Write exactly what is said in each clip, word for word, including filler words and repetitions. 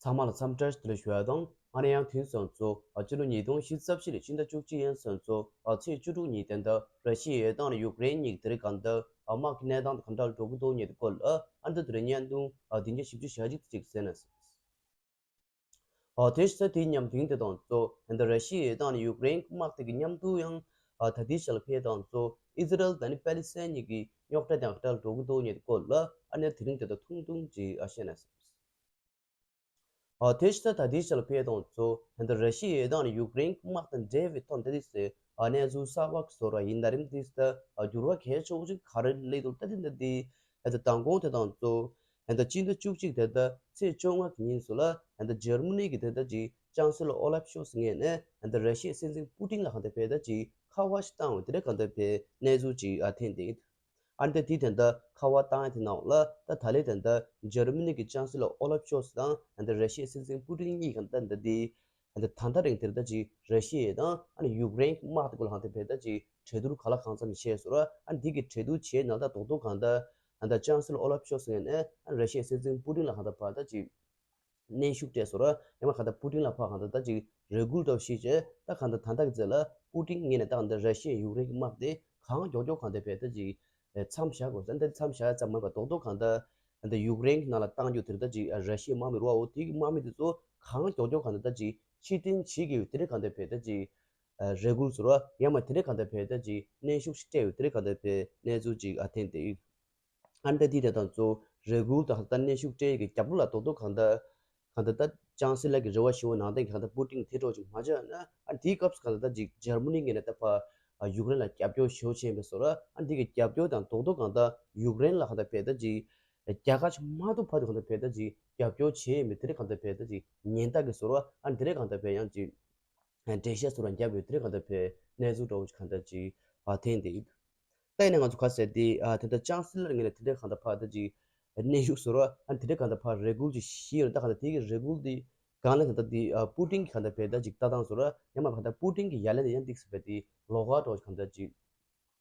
ཚང་མ་ལ་འཚམས་འདྲི་བཀྲ་ཤིས་བདེ་ལེགས་ཞུ་ཡ་དང་། ཨ་ནི་ཡང་དུས་སང་ཚོ་ཨ་སྤྱི་ལོ་ཉིས་སྟོང་ཉི་ཤུ་རྩ་བཞི་ལོའི་ཕྱི་ཟླ་བཅུ་གཅིག་ཡན་སང་ཚོ་ཨ་ཚེས་བཅུ་དྲུག་ཉིན་དེ་འདྲ་ར་ཤི་ཡའི་ཡུལ་དང་ཡུཀ་རེན་གཉིས་ཀྱི་དེ་རིང་གང་ལྟར་ཨ་དམག་གི་གནས་སྟངས་དེ་ག་འདྲ་འགྲོ་གི་འདུག་ཉིད་སྐོར་ལ་ཨ་འདི་དེ་རིང་བརྙན་ཐུང་ཨ་བདུན་བརྒྱ་བཞི་བཅུ་ཞེ་གཅིག་ཅིག་གསན་ན། ཨ་དེ་ཤ་དེའི་མཉམ་དུ་དེ་དང་གཙོ་ཧན་ད་ར་ཤི་ཡའི་དང་ཡུཀ་རེན་དམག་དེ་གི་མཉམ་དུ་ཡང་ཨ་ད་དེའི་ཤ་ལ་ཕེ་དང་གཙོ་ཨི་ཟི་རལ་དང་ནི་པེ་ལི་སི་ཐན་གཉིས་ཀྱི་རྙོག་དྲ་དང་ཁྲལ་འགྲོ་གི་འདུག་ཉེ་སྐོར་ལ་ཨ་ནི་དེ་རིང་དེ་དང་ཐུང་ཐུང་ཅིག་ཨ་བཤད་ན། ཨ་དེ་ཤ་ད་དེའི་ཤ་ལ་ཕེ་དང་གཙོ་ཧན་ད་ར་ཤི་ཡའི་དང་ཡུཀ་རེན་དམག་དང་འབྲེལ་བའི་ཐོག་ད་དེ་སེ་ཨ་གནས་ཚུལ་གསར་པ་བཟོ་ར་ཡིན་ད་རིང་དེ་ད་ཨ་འགྱུར་བ་གལ་ཆེ་བོ་ཅིག་ག་རེ་སླེབས་འདུག་ད་དེ་ད་དེ་ཧན་ད་མདང་དགོང་དེ་དང་གཙོ། ཧན་ད་སྤྱི་ཟླ་བཅུ་གཅིག་དེ་ད་ཚེས་བཅོ་ལྔ་གི་ཉིན་སུ་ལ་ཧན་ད་འཇར་མ་ནི་གི་དེ་ད་ཅིག་ཅང་སི་ལོ་ཨོ་ལབ་ཤོལ་ཚི་ངོས་ནས་ཧན་ད་ར་ཤི་ཡའི་སྲིད་འཛིན་པུ་ཏིན་ལ་གང་ད་ཕེ་ད་ཅིག་ཁ་བ་ཞིག་བཏང་བ་དེ་རེད། གང་ད་ཕེ་གནས་ཚུལ་ཅིག་ཨ་ཐེན་དེ་ཨ་ནི་དེ་དེ་ད་ཁ་བ་བཏང་ཡ་དེ་ནང་ལ་ད་ད་ལེ་དེ་ད་འཇར་མ་ནི་གི་ཅང་སི་ལོ་ཨོ་ལབ་ཤོལ་ཚི་དང་ཧན་ད་ར་ཤི་ཡའི་སྲིད་འཛིན་པུ་ཏིན་གཉིས་གང་ད་ད་དེ། ད་ད་ལྟ་རིང་དེར་ད་ཅིག་ར་ཤི་ཡ་དང་ཨ་ནི་ཡུཀ་རེན་དམག་དེ་ཀུན་ལ་གང་ད་ཕེ་ད་ཅིག་གྲོས་བསྡུར་ག་ལ་གང་འཚམ་བྱས་སོ་ར། ཨ་ནི་དེ་གི་གྲོས་བསྡུར་བྱས་ནང་ད་རྡོག་རྡོག་གང་ད་ད་ཅང་སི་ལོ་ཨོ་ལབ་ཤོལ་ཚི་ངོས་ནས་ཨ་ནི་ར་ཤི་ཡའི་སྲིད་འཛིན་པུ་ཏིན་ལ་གང་ད་ཕར་ད་ཅིག་གནོན་ཤུགས་སྤྲད་སོ་ར། ཡང་མ་གང་ད་པུ་ཏིན་ལ་ཕར་གང་ད་ད་ཅིག་རེ་སྐུལ་ཏོ་ཞིག་བྱས། ད་གང་ད་ད་ལྟ་གི་ཚེ་ལ་པུ་ཏིན་ངོས་ནས་ད་གང་ད་ར་ཤི་ཡ་ཡུཀ་རེན་གི་དམག་དེ་གང་མགྱོགས་མགྱོགས་གང་ད་ཕེ་ད་ཅིག་མཚམས་བཞག་དགོས་ཟེར། འདི་མཚམས་བཞག་ཙམ་མ་ཡིན་པར་རྡོག་རྡོག་གང་ལྟར་འདི་ཡུཀ་རེན་གྱི་ནང་ལ་བཏང་རྒྱུ་དེར་ད་ཅིག་ར་ཤི་ཡའི་དམག་མི་རུ་བ་འོ་དེ་གི་དམག་མི་དེ་ཚོ་གང་མགྱོགས་མགྱོགས་གང་ལྟར་ད་ཅིག་ཕྱིར་འཐེན་བྱེད་དགོས་དེ་རེད། གང་ལྟར་ཕེ་ད་ཅིག་རེ་སྐུལ་ཟེར་བ་ཡང་མ་དེ་རེད། གང་ལྟར་ཕེ་ད་ཅིག་གནོན་ཤུགས་ཤིག་སྤྲད་ཡོད་དེ་རེད། གང་ལྟར་ཕེ་གནས་ཚུལ་ཅིག་ཨ་ཐེན་དེ་ཡིན། ཨ་ནི་ད་དེ་དེ་དང་གཙོ་རེ་སྐུལ་དང་ད་གནོན་ཤུགས་སྤྲད་ཡོད་ཀྱི་རྒྱབ་ལོགས་ལ་རྡོག་རྡོག་གང་ལྟར། གང་ལྟར་ད་ཅང་སི་ལགས་ཀྱི་རེ་བ་ཞུ་བ་ནང་བཞིན་གང་ལྟར་པུ་ཏིན་དེ་འདྲ་ཅིག་མ་བྱས་ན། ཨ་དེའི་སྐབས་སུ་གང་ལྟར་ད་ཅིག་འཇར་མ་ནི་ངོས་ནས་ད་ཕར་ཡུཀ་རེན་ལ་རྒྱབ་སྐྱོར་ཞེ་པོ་བྱས་པའི་བཟོ་ར། ཨ་འདི་གི་རྒྱབ་སྐྱོར་དང་རྡོག་རྡོག་གང་ལྟར་ཡུཀ་རེན་ལ་གང་ལྟར་ཕེ་ད་ཅིག་རྒྱལ་ཁ་ཅིག་མ་ཐོབ་བར་དུ་གང་ལྟར་ཕེ་ད་ཅིག་རྒྱབ་སྐྱོར་བྱས་ཡོད་མེད་དེ་རེད། གང་ལྟར་ཕེ་ད་ཅིག་ཉེན་བརྡ་གི་བཟོ་ར། ཨ་འདི་རེད། གང་ལྟར་ཕེ་ཡང་ཅིག་འགྲེལ་བཤད་བཟོ་ར་རྒྱབ་ཡོད་དེ་རེད། གང་ལྟར་ཕེ་གནས་ཚུལ་འདྲ་བོ་ཅིག་གང་ལྟར་ཅིག་ཨ་ཐེན་དེ་ཡིན། ད་ཡིན་ན་ང་ཚོ་ག་ཟེར་དེ་ཨ་དེ་ལྟར་ཅང་སི་ལར་ངོས་ནས་དེ་འདྲའི་གང་ལྟར་ཕར་ད་ཅིག་གནོན་ཤུགས་བཟོ་ར། ཨ་དེ་འདྲའི་གང་ལྟར་ཕར་རེ་སྐུལ་ཅིག་ཞུས་ཡོད་ར། ད་གང་ལྟར་དེ་གི་རེ་སྐུལ་དེ་སྒང་ལ་གང་ལྟར་དེ་ཨ་པུ་ཏིན་གྱི་གང་ལྟར་ཕེ་ད་ཅིག་ལྟ་སྟངས་བཟོ་ར། ཡང་མ་གང་ལྟར་པུ་ཏིན་གྱི་ཡ་ལན་དེ་ཡང་ཏིག་ཙམ་ཕེ་དེ་ལོགས་ཀ་འདྲ་བོ་གང་ལྟར་ཅིག་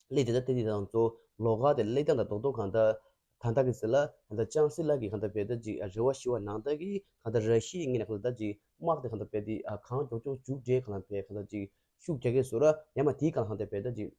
སླེབས་དེ་ད་དེ་དེ་དང་གཙོ་ལོགས་ཀ་དེ་སླེབས་སྟངས་དང་རྡོག་རྡོག་གང་ལྟར་ད་ལྟ་གི་ཟེར་ལ་ད་ལྟ་ཅང་སི་ལར་གྱི་གང་ལྟར་ཕེ་ད་ཅིག་ཨ་རེ་བ་ཞུ་བ་ནང་ལྟར་གྱི་གང་ལྟར་ར་ཤི་ཡའི་ངོས་ནས་གང་ལྟར་ད་ཅིག་དམག་དེ་གང་ལྟར་ཕེ་དེ་ཨ་གང་མགྱོགས་མགྱོགས་མཇུག་སྒྲིལ་གང་ལྟར་ཕེ་གང་ལྟར་ཅིག་ཤུགས་རྒྱག་གི་བཟོ་ར། ཡང་མ་དེའི་སྒང་གང་ལྟར་ཕེ་ད་ཅིག་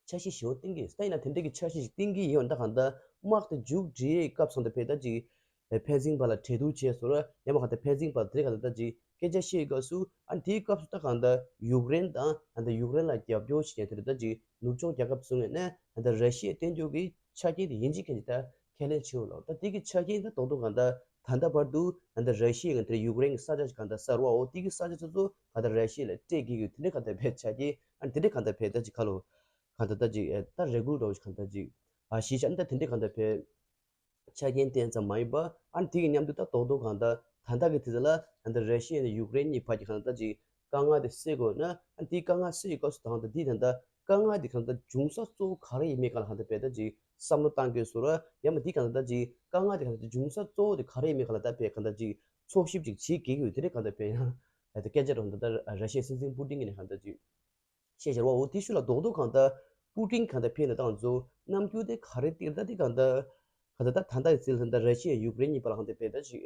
འཆར་གཞི་ཞེ་པོ་བཏིང་གི་ད་ཡིན་ན་དེ་འདྲ་གི་འཆར་གཞི་ཞིག་བཏིང་གི་ཡོད་ན། ད་གང་ལྟར་དམག་དེ་མཇུག་སྒྲིལ་སྐབས་སུ་ད་ཕེ་ད་ཅིག་ཕན་ཚུན་བར་ལ་གྲོས་བསྡུར་བྱས་སོ་ར། ཡང་མ་གང་ལྟར་ཕན་ཚུན་བར་དེ་གང་ལྟར་ད་ཅིག་སྐད་ཆ་བཤད་སྐབས་སུ་ཨ་དེའི་སྐབས་སུ་ད་གང་ལྟར་ཡུཀ་རེན་དང་ཨ་ད་ཡུཀ་རེན་ལ་རྒྱབ་སྐྱོར་བྱེད་མཁན་དེ་ད་ཅིག་ནུབ་ཕྱོགས་རྒྱལ་ཁབ་ཚོའི་ངོས་ནས་ཨ་ད་ར་ཤི་ཡས་བསྟན་རྒྱུ་གི་ཆ་རྐྱེན་དེ་ཡིན་གཅིག་མིན་གཅིག་ད་ཁས་ལེན་བྱེད་འོ་ལོ། ད་དེ་གི་ཆ་རྐྱེན་ད་རྡོག་རྡོག་གང་ལྟར་ད་ལྟ་བར་དུ་ཨ་ད་ར་ཤི་ཡས་ངོས་དེ་ཡུཀ་རེན་གི་ས་ཆ་ཞིག་གང་ལྟར་ས་རུ་བ་འོ་དེ་གི་ས་ཆ་ཚོ་ཚོ་གང་ལྟར་ར་ཤི་ཡས་ལ་སྤྲད་དགོས་ཀྱི་དེ་འདྲ་གང་ལྟར་ཕེ་ཆ་རྐྱེན་ཨ་དེ་འདྲ་གང་ལྟར་ཕེ་ད་ཅིག་ཁ་ལོ། གང་ལྟར་ད་ཅིག་ཨེ་ད་རེ་སྐུལ་འདྲ་བོ་ཞིག་གང་ལྟར་ཅིག་ཨ་ཞིག་བྱས་ཨ་ནི་ད་དེ་འདྲ་གང་ལྟར་ཕེ་ཆ་རྐྱེན་བསྟན་ཙམ་མ་ཡིན་པ། ཨ་ནི་དེ་གི་མཉམ་དུ་ད་རྡོག་རྡོག་གང་ལྟར་ད་ལྟ་གི་དུས་ཚོད་ལ་ད་ལྟ་ར་ཤི་ཡ་ནས་ཡུཀ་རེན་གཉིས་བར་གྱི་གང་ལྟར་ད་ཅིག་དཀའ་ངལ་དེ་སེལ་དགོས་ན། ཨ་ནི་དེའི་དཀའ་ངལ་སེལ་གྱི་སྐབས་སུ་ད་གང་ལྟར་དེ་ད་ལྟ་དཀའ་ངལ་དེ་གང་ལྟར་འབྱུང་ས་གཙོ་བོ་ག་རེ་ཡིན་མིན་གང་ལ་གང་ལྟར་ཕེ་ད་ཅིག་བསམ་བློ་བཏང་དགོས་སོ་ར། ཡང་མ་དེ་གང་ལྟར་ད་ཅིག་དཀའ་ངལ་དེ་གང་ལྟར་འབྱུང་ས་གཙོ་བོ་དེ་ག་རེ་ཡིན་མིན་གང་ལ་ད་ཕེ་གང་ལྟར་ཅིག་འཚོལ་ཞིབ་ཅིག་བྱེད་དགོས་ཀྱི་ཡོད། དེ་རེད། གང་ལྟར་ཕེ་ཡང་ད་སྐད་ཆ་རོ་ད་ལྟ་ར་ཤི་ཡའི་སྲིད་འཛིན་པུ་ཏིན་གྱི་ནས་གང་ལྟར་ཅིག་ཤེས་བྱ་རོ་འོ་དེ་ཤུ་ལ་རྡོག་རྡོག་གང་ལྟར་པུ་ཏིན་གང་ལྟར་ཕེ་ན་ད་ང་ཚོ་རྣམ་འགྱུར་དེ་ག་རེ་སྟེར་ད་དེ་གང་ལྟར་གང་ལྟར་ད་ད་ལྟ་ཡི་ཚེ་ལ་ད་ལྟ་ར་ཤི་ཡ་ཡུཀ་རེན་གཉིས་བར་ལ་གང་ལྟར་ཕེ་ད་ཅིག་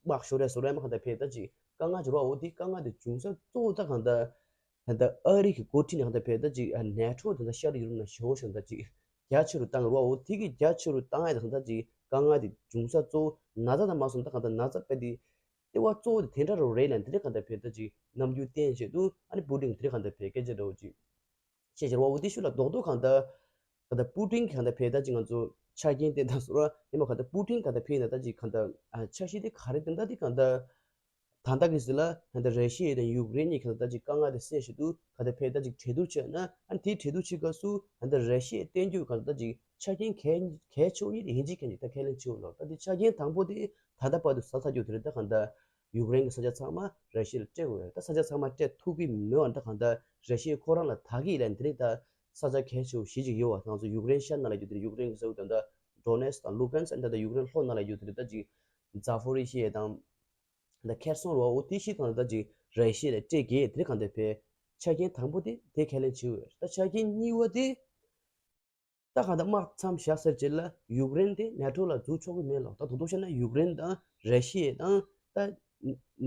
དམག་ཤོར་རེ་སོ་རེ་མ་གང་ལྟར་ཕེ་ད་ཅིག་དཀའ་ངལ་ཅིག་རོ་འོ་དེ་དཀའ་ངལ་དེ་འབྱུང་ས་གཙོ་བོ་ད་གང་ལྟར་ད་ལྟ་ཨ་རི་གི་འགོ་ཁྲིད་ནས་གང་ལྟར་ཕེ་ད་ཅིག་ནེ་ཊོ་དེ་ད་ཤར་ཡུ་རོབ་ནང་ཞེ་པོ་ཞིག་ད་ཅིག་རྒྱ་ཆེ་རུ་བཏང་རོ་འོ་དེ་གི་རྒྱ་ཆེ་རུ་བཏང་ཡ་ད་གང་ལྟར་ཅིག་དཀའ་ངལ་དེ་འབྱུང་ས་གཙོ་བོ་ན་ཚ་ད་མ་སོང་ད་གང་ལྟར་ན་ཚ་ཕེ་དེ། ལྟེ་བ་གཙོ་བོ་དེ་དེ་འདྲ་རུ་རེད་ལ་དེ་འདྲ་གང་ལྟར་ཕེ་ད་ཅིག་རྣམ་འགྱུར་བསྟན་བྱེད་དུ་ཨ་ནི་པུ་ཏིན་དེ་འདྲ་གང་ལྟར་ཕེ་སྐད་ཆ་འདྲ་བོ་ཅིག་བཤད་བྱ་རོ་འོ་དེ་ཤུ་ལ་རྡོག་རྡོག་གང་ལྟར་གང་ལྟར་པུ་ཏིན་གང་ལྟར་ཕེ་ད་ཅིག་ང་ཚོ་ཆ་རྐྱེན་བསྟན་ད་སོ་ར་ཡིན་པ་གང་ལྟར་པུ་ཏིན་གང་ལྟར་ཕེ་ན་ད་ཅིག་གང་ལྟར་ཨ་འཆར་གཞི་དེ་ག་རེ་བསྟན་ད་དེ་གང་ལྟར་ད་ལྟ་གི་ཟི་ལ་གང་ལྟར་ར་ཤི་ཡ་དང་ཡུཀ་རེན་གཉིས་གང་ལྟར་ད་ཅིག་དཀའ་ངལ་དེ་སེལ་བྱེད་དུ་གང་ལྟར་ཕེ་ད་ཅིག་གྲོས་བསྡུར་བྱས་ན་ཨ་ནི་དེའི་གྲོས་བསྡུར་བྱེད་སྐབས་སུ་གང་ལྟར་ར་ཤི་ཡ་བསྟན་རྒྱུ་གང་ལྟར་ད་ཅིག་ཆ་རྐྱེན་གལ་གལ་ཆེ་བོ་གཉིས་དེ་ཡིན་གཅིག་མིན་གཅིག་ད་ཁས་ལེན་བྱེད་འོ་ལོ། ད་དེ་ཆ་རྐྱེན་དང་པོ་དེ་ད་ལྟ་བར་དུ་ས་ས་རྒྱུ་དེ་རེད། ད་གང་ལྟར་ཡུཀ་རེན་གྱི་ས་ཆ་ཚང་མ་ར་ཤི་ཡ་ལ་སྤྲད་དགོས་ཡོད་རེད། ད་ས་ཆ་ཚང་མ་སྤྲད་ཐུབ་ཀྱི་མེད་པ་འདྲ་གང་ལྟར་ར་ཤི་ཡ་ཁོ་རང་ལ་ད་གི་ལན་དེ་རིང་ད་ས་ཆ་གལ་ཆེ་བོ་ཞིག་ཅིག་ཡོད་པ་དང་ཚོ་ཡུཀ་རེན་ཤར་ནང་ལ་རྒྱུ་དེ་རེད། ཡུཀ་རེན་གྱི་ས་ཁུལ་དང་ད་ཌོ་ནེ་སི་དང་ལུ་ཀན་སི་ད་ད་ཡུཀ་རེན་ལྷོ་ནང་ལ་རྒྱུ་དེ་རེད། ད་ཅིག་ཛ་ཕོ་རི་ཤི་ཡ་དང་ད་ཁེར་སོང་རོ་འོ་དེ་ཤི་གང་ལྟར་ད་ཅིག་ར་ཤི་ཡ་ལ་སྤྲད་གི་དེ་རིང་གང་ལྟར་ཕེ་ཆ་རྐྱེན་དང་པོ་དེ་དེ་ཁས་ལེན་བྱེད་དགོས་ཡོད་རེད། ད་ཆ་རྐྱེན་གཉིས་པ་དེ། ད་གང་ལྟར་དམག་མཚམས་བཞག་ཟེར་རྗེས་ལ་ཡུཀ་རེན་དེ་ནེ་ཊོ་ལ་འཛུལ་ཆོག་གི་མེད་ལོ། ད་དུང་དུང་བཤད་ན་ཡུཀ་རེན་དང་ར་ཤི་ཡ་དང་ ད་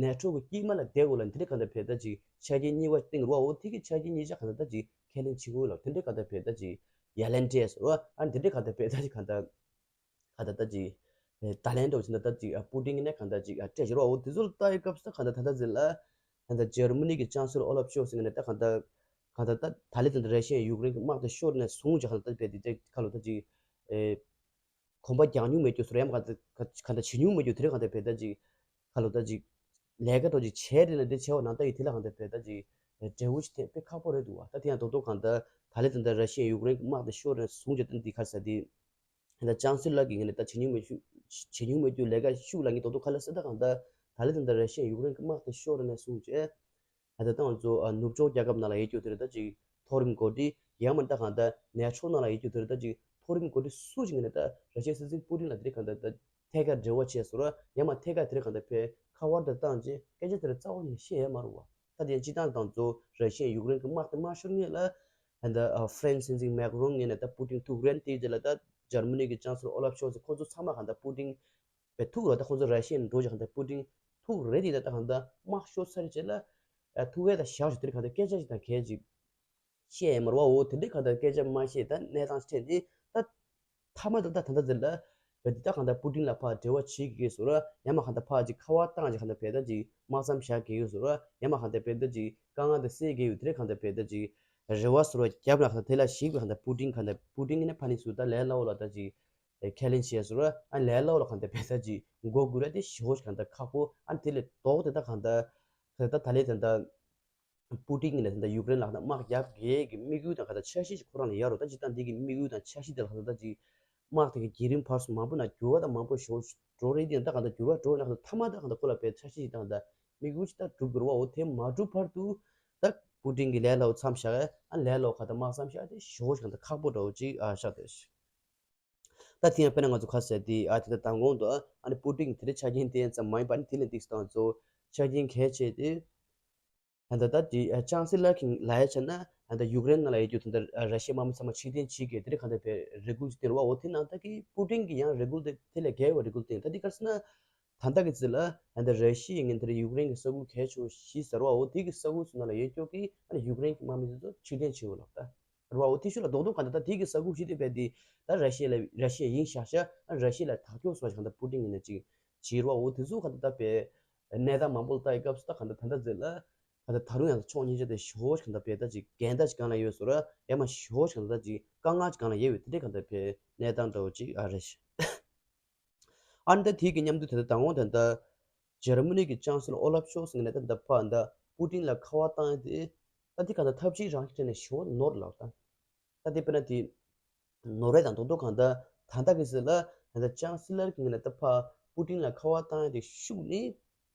ནེ་ཊོ་གི་དཀྱིལ་མ་ལ་བསྡད་དགོས་ལ། འདི་འདྲའི་གང་ལྟར་བས་ད་ཅིག་ཆ་རྐྱེན་གཉིས་པ་སྟེང་རུ་བ། འོ་དེ་གི་ཆ་རྐྱེན་གཉིས་ཆ་གང་ལྟར་ད་ཅིག་ཁས་ལེན་བྱེད་དགོས་ལ། དེ་འདྲའི་གང་ལྟར་བས་ད་ཅིག་ཡ་ལན་ཏྲེས་རུ་བ། ཨ་འདི་འདྲའི་གང་ལྟར་བས་ད་ཅིག་གང་ལྟར་གང་ལྟར་ད་ཅིག་ད་ལན་འདྲ་བོ་བྱས་ན་ད་ཅིག་པུ་ཏིན་ནས་གང་ལྟར་ཅིག་སྤྲད་བཞག་རུ་བ། འོ་དེ་ཚོ་ལ་ལྟ་ཡི་སྐབས་སུ་ད་གང་ལྟར་ད་ལྟ་ཟེར་ལ། ད་ལྟ་འཇར་མ་ནི་གི་ཅང་སི་ལོར་ཨོ་ལབ་ཤོལ་ཟེར་མཁན་ནས་ད་གང་ལྟར་གང་ལྟར་ད་ད་ལན་ད་ལྟ་ར་ཤི་ཡ་ཡུཀ་རེན་གི་དམག་དེ་ཤོར་ནས་བཟུང་ཅིག་གང་ལྟར་ད་བས་དེ་ཁ་ལོ་ད་ཅིག་ཨེ། གོམ་པ་རྒྱག་མྱོང་མེད་རྒྱུ་ཟེར་ཡང་ག་ག་ག་འདྲ་བྱེད་མྱོང་མེད་རྒྱུ་དེ་རིང་ག་འདྲ་བས་ད་ཅིག་ག་ལོ་ད་ཅིག་ལས་ཀ་འདྲ་ཅིག་བྱས་རེད་ལ། འདི་བྱས་པ་ནང་ལྟ་ཡི་དེ་ལ་ག་འདྲ་བས་ད་ཅིག་འབྲས་བུ་ཅིག་ཐེབས་དཔེ་ཁག་པོ་རེད་འདུག་བ། ད་དེ་ཡང་རྡོག་རྡོག་གང་ལྟར་ད་ལན་ད་ལྟ་ར་ཤི་ཡ་ཡུཀ་རེན་གི་དམག་དེ་ཤོར་ནས་བཟུང་ཅིག་ད་འདི་ག་ཟེར་དེ་ད་ཅང་སི་ལར་གི་ངོས་ནས་ད་བྱེད་མྱོང་མེད་ཤུ་བྱེད་མྱོང་མེད་རྒྱུ་ལས་ཀ་ཤུགས་ལ་ངས་རྡོག་རྡོག་ག་ལ་ཟེར་ད་གང་ལྟར་ད་ལན་ད་ལྟ་ར་ཤི་ཡ་ཡུཀ་རེན་གི་དམག་དེ་ཤོར་ནས་བཟུང་ཅིག་ད་ལྟ་ང་ཚོ་ཨ་ནུབ་ཕྱོགས་རྒྱལ་ཁབ་ནང་ལ་ཡོད་རྒྱུ་དེ་རེད། ད་ཅིག་མཐོ་རིམ་འགོ་ཁྲིད་ཡང་མིན་ད་གང་ལྟར་ནེ་ཊོ་ནང་ལ་ཡོད་རྒྱུ་དེ་རེད། ད་ཅིག་མཐོ་རིམ་འགོ་ཁྲིད་སུ་ཞིག་ངོས་ནས་ད་ར་ཤི་ཡའི་སྲིད་འཛིན་པུ་ཏིན་ལ་དེ་རིང་གང་ལྟར་ད་ཐད་ཀར་འབྲེལ་བ་བྱས་སོང་ར། ཡང་མ་ཐད་ཀར་དེ་རིང་གང་ལྟར་ཕེ་ཁ་པར་དེ་བཏང་རྗེས་སྐད་ཆ་དེ་ར་རྩ་བ་ནས་བཤད་ཡ་མ་རེད་བ། ད་དེ་སྤྱི་བཏང་དང་ཚོ་ར་ཤི་ཡ་ཡུཀ་རེན་གྱི་དམག་དེ་མ་ཤོར་སྔོན་ལ་ད་ལྟ་ཧྥ་རན་སི་སྲིད་འཛིན་མེག་རོན་ངོས་ནས་ད་པུ་ཏིན་ཐུག་རན་དེའི་རྗེས་ལ་ད་འཇར་མ་ནི་གི་ཅང་སི་ལོར་ཨོ་ལབ་ཤོལ་ཚ་ཁོ་ཚོ་ཚང་མ་གང་ལྟར་པུ་ཏིན་པའི་ཐུག་ར། ད་ཁོང་ཚོ་ར་ཤི་ཡ་ནས་འགྲོ་ཅིག་གང་ལྟར་པུ་ཏིན་ཐུག་རེད་དེ། ད་ད་གང་ལྟར་དམག་ཤོར་ཚར་རྗེས་ལ་ཨ་ཐུག་ཡས་ད་བཞག་ཅིག་དེ་རིང་གང་ལྟར་སྐད་ཆ་ཞིག་དང་གས་ཅིག་བཤད་ཡས་མ་རེད་བ། འོ་དེ་འདྲའི་གང་ལྟར་སྐད་ཆ་མ་བཤད། ད་གནས་སྟངས་ཕྲན་དེ་ད་མཐའ་མ་ད་ད་ད་ད་ཟེར་ལ་བས་དེ་ད་གང་ལྟར་པུ་ཏིན་ལ་ཕར་འབྲེལ་བ་བྱེད་ཀྱི་ཡོད་ཟེར་ར། ཡང་མ་གང་ལྟར་ཕར་ཅིག་ཁ་པར་བཏང་ཅིག་གང་ལྟར་བས་ད་ཅིག་དམག་མཚམས་བཞག་གི་ཡོད་ཟེར་ར། ཡང་མ་གང་ལྟར་བས་ད་ཅིག་དཀའ་ངལ་དེ་སེལ་གི་ཡོད། དེ་རིང་གང་ལྟར་བས་ད་ཅིག་རེ་བ་ཟེར་བ་རྒྱབ་ལ་གང་ལྟར་དེ་ལ་ཞིག་བས་གང་ལྟར་པུ་ཏིན་གང་ལྟར་པུ་ཏིན་ནས་ཕ་ནི་སུ་ད་ལས་སླ་བོ་ལ་ད་ཅིག་ཁས་ལེན་བྱས་སོང་ར། ཨ་ལས་སླ་བོ་ལ་གང་ལྟར་བས་ད་ཅིག་མགོ་སྒུར་ར་དེ་ཞེ་པོ་ཞིག་གང་ལྟར་ཁག་པོ། ཨ་དེ་ལས་ལྡོག་སྟེ་ད་གང་ལྟར་ད་ད་ད་ལས་ད་ལྟ་པུ་ཏིན་གྱིས་ནས་ད་ལྟ་ཡུཀ་རེན་ལ་གང་ལྟར་དམག་རྒྱག་གི་གི་དམིགས་ཡུལ་དང་གང་ལྟར་འཆར་གཞི་ཞིག་ཁོ་རང་ལ་ཡོད་རེད། ད་སྤྱིར་བཏང་འདི་གི་དམིགས་ཡུལ་དང་འཆར་གཞི་དེ་ལ་གང་ལྟར་ད་ཅིག་དམག་དེ་གི་བརྒྱུད་རིམ་བར་སུ་མང་པོ་ན་འགྱུར་བ་དང་མང་པོ་ཞེ་པོ་ཞིག་འགྲོ་རེད། དེ་ཡང་ད་གང་ལྟར་འགྱུར་བ་འགྲོ་ན་གང་ལྟར་མཐའ་མ་ད་གང་ལྟར་ཁོ་ལ་བས་འཆར་གཞི་ཞིག་དང་ད་དམིགས་ཡུལ་ཞིག་ད་འགྲུབ་དགོས་རེད་བ། འོ་དེ་མ་འགྲུབ་བར་དུ་ད་པུ་ཏིན་གྱིས་ལས་སླ་བོ་མཚམས་བཞག་ཨ་ལས་སླ་བོ་གང་ལྟར་དམག་མཚམས་བཞག་དེ་ཞེ་པོ་ཞིག་གང་ལྟར་ཁག་པོ་འདྲ་བོ་ཅིག་ཨ་ཤག་དེ། ད་དེ་ཡང་དཔེར་ན་ང་ཚོ་ཁ་གསལ་དེ་ཨ་དེ་ད་མདང་དགོང་དུ་ཨ་ནི་པུ་ཏིན་དེ་འདྲའི་ཆ་རྐྱེན་དེ་ཙམ་མ་ཡིན་པ་ནི་དེ་ལས་འདི་སྟངས་ཚོ་ཆ་རྐྱེན་གལ་ཆེ་དེ། ད་ལྟ་ད་དེ་ཨ་ཅང་སི་ལར་གྱི་ལ་ཡ་བྱས་ན་ད་ལྟ་ཡུཀ་རེན་ནང་ལ་ཡོད་རྒྱུ་དེ་འདྲ་ར་ཤི་ཡའི་དམག་མི་ཚང་མ་ཕྱིར་འཐེན་བྱེད་དགོས་དེ་འདྲ་གང་ལྟར་བས་རེ་སྐུལ་ཅིག་བཏོན་རེད་བ། འོ་དེ་ནང་ད་གི་པུ་ཏིན་གྱི་ཡང་རེ་སྐུལ་དེ་དེ་ལས་བརྒལ་བའི་རེ་སྐུལ་བཏོན། ད་འདི་ག་རེ་ཟེར་ན་ད་ལྟ་གི་ཚེ་ལ་ད་ལྟ་ར་ཤི་ཡའི་ངན་དེ་འདྲ་ཡུཀ་རེན་གྱི་ས་ཁུལ་གལ་ཆེ་བོ་བཞི་ཟེར་བ། འོ་དེ་གི་ས་ཁུལ་ཚོ་ནང་ལ་ཡོད་རྒྱུ་གི་ཨ་ནི་ཡུཀ་རེན་གྱི་དམག་མི་དེ་ཚོ་ཕྱིར་འཐེན་བྱེད་དགོས་ལབ་ད། རེད་བ། འོ་དེ་ཤུགས་ལ་རྡོག་རྡོག་གང་ལྟར་ད་དེ་གི་ས་ཁུལ་ཞིག་དེ་བས་དེ་ད་ར་ཤི་ཡ་ལ་ར་ཤི་ཡ་ཡིན་ཤག་ཤག་ཨ་ར་ཤི་ཡ་ལ་ཐག་གཅོད་སོགས་གང་ལྟར་པུ་ཏིན་གྱི་ནས་ཅིག་བྱེད་རེད་བ། འོ་དེ་ཚོ་གང་ལྟར་ད་བས་གནས་སྟངས་མང་པོ་ལ་ལྟ་ཡི་སྐབས་སུ་ད་གང་ལྟར་ད་ལྟ་ཟེར་ལ་གང་ལྟར་ད་རུང་ཡང་ཕྱོགས་གཉིས་ཆ་དེ་ཞེ་པོ་གང་ལྟར་བས་ད་ཅིག་འགལ་ཟླ་ཅིག་གང་ལ་ཡོད་ཟེར་ར། ཡང་མ་ཞེ་པོ་གང་ལྟར་ད་ཅིག་དཀའ་ངལ་ཅིག་གང་ལ་ཡོད་བས་དེ་འདྲས་གང་ལྟར་བས་གནས་སྟངས་འདྲ་བོ་ཅིག་ཨ་རེད་ཤག་ཨ་ནི་ད་དེ་གི་མཉམ་དུ་ད་ལྟ་དང་པོ་ད་ལྟ་འཇར་མ་ནི་གི་ཅང་སི་ལར་ཨོ་ལབ་ཤོལ་ཚ་ངོས་ནས་ད་ལྟ་ཕར་ད་པུ་ཏིན་ལ་ཁ་པར་བཏང་ཡ་དེ་ད་དེ་གང་ལྟར་ཐབས་ཤེས་རང་གི་ཐད་ནས་ཞེ་པོ་ནོར་ལབ་ད། ད་དེ་དཔེར་ན་དེ་ནོར་བ་དང་རྡོག་རྡོག་གང་ལྟར་ད་ལྟ་གི་ཚེ་ལ་ད་ལྟ་ཅང་སི་ལར་གི་ངོས་ནས་ད་ཕར་པུ་ཏིན་ལ་ཁ་པར་བཏང་ཡ་དེ་ཤུགས་ནི།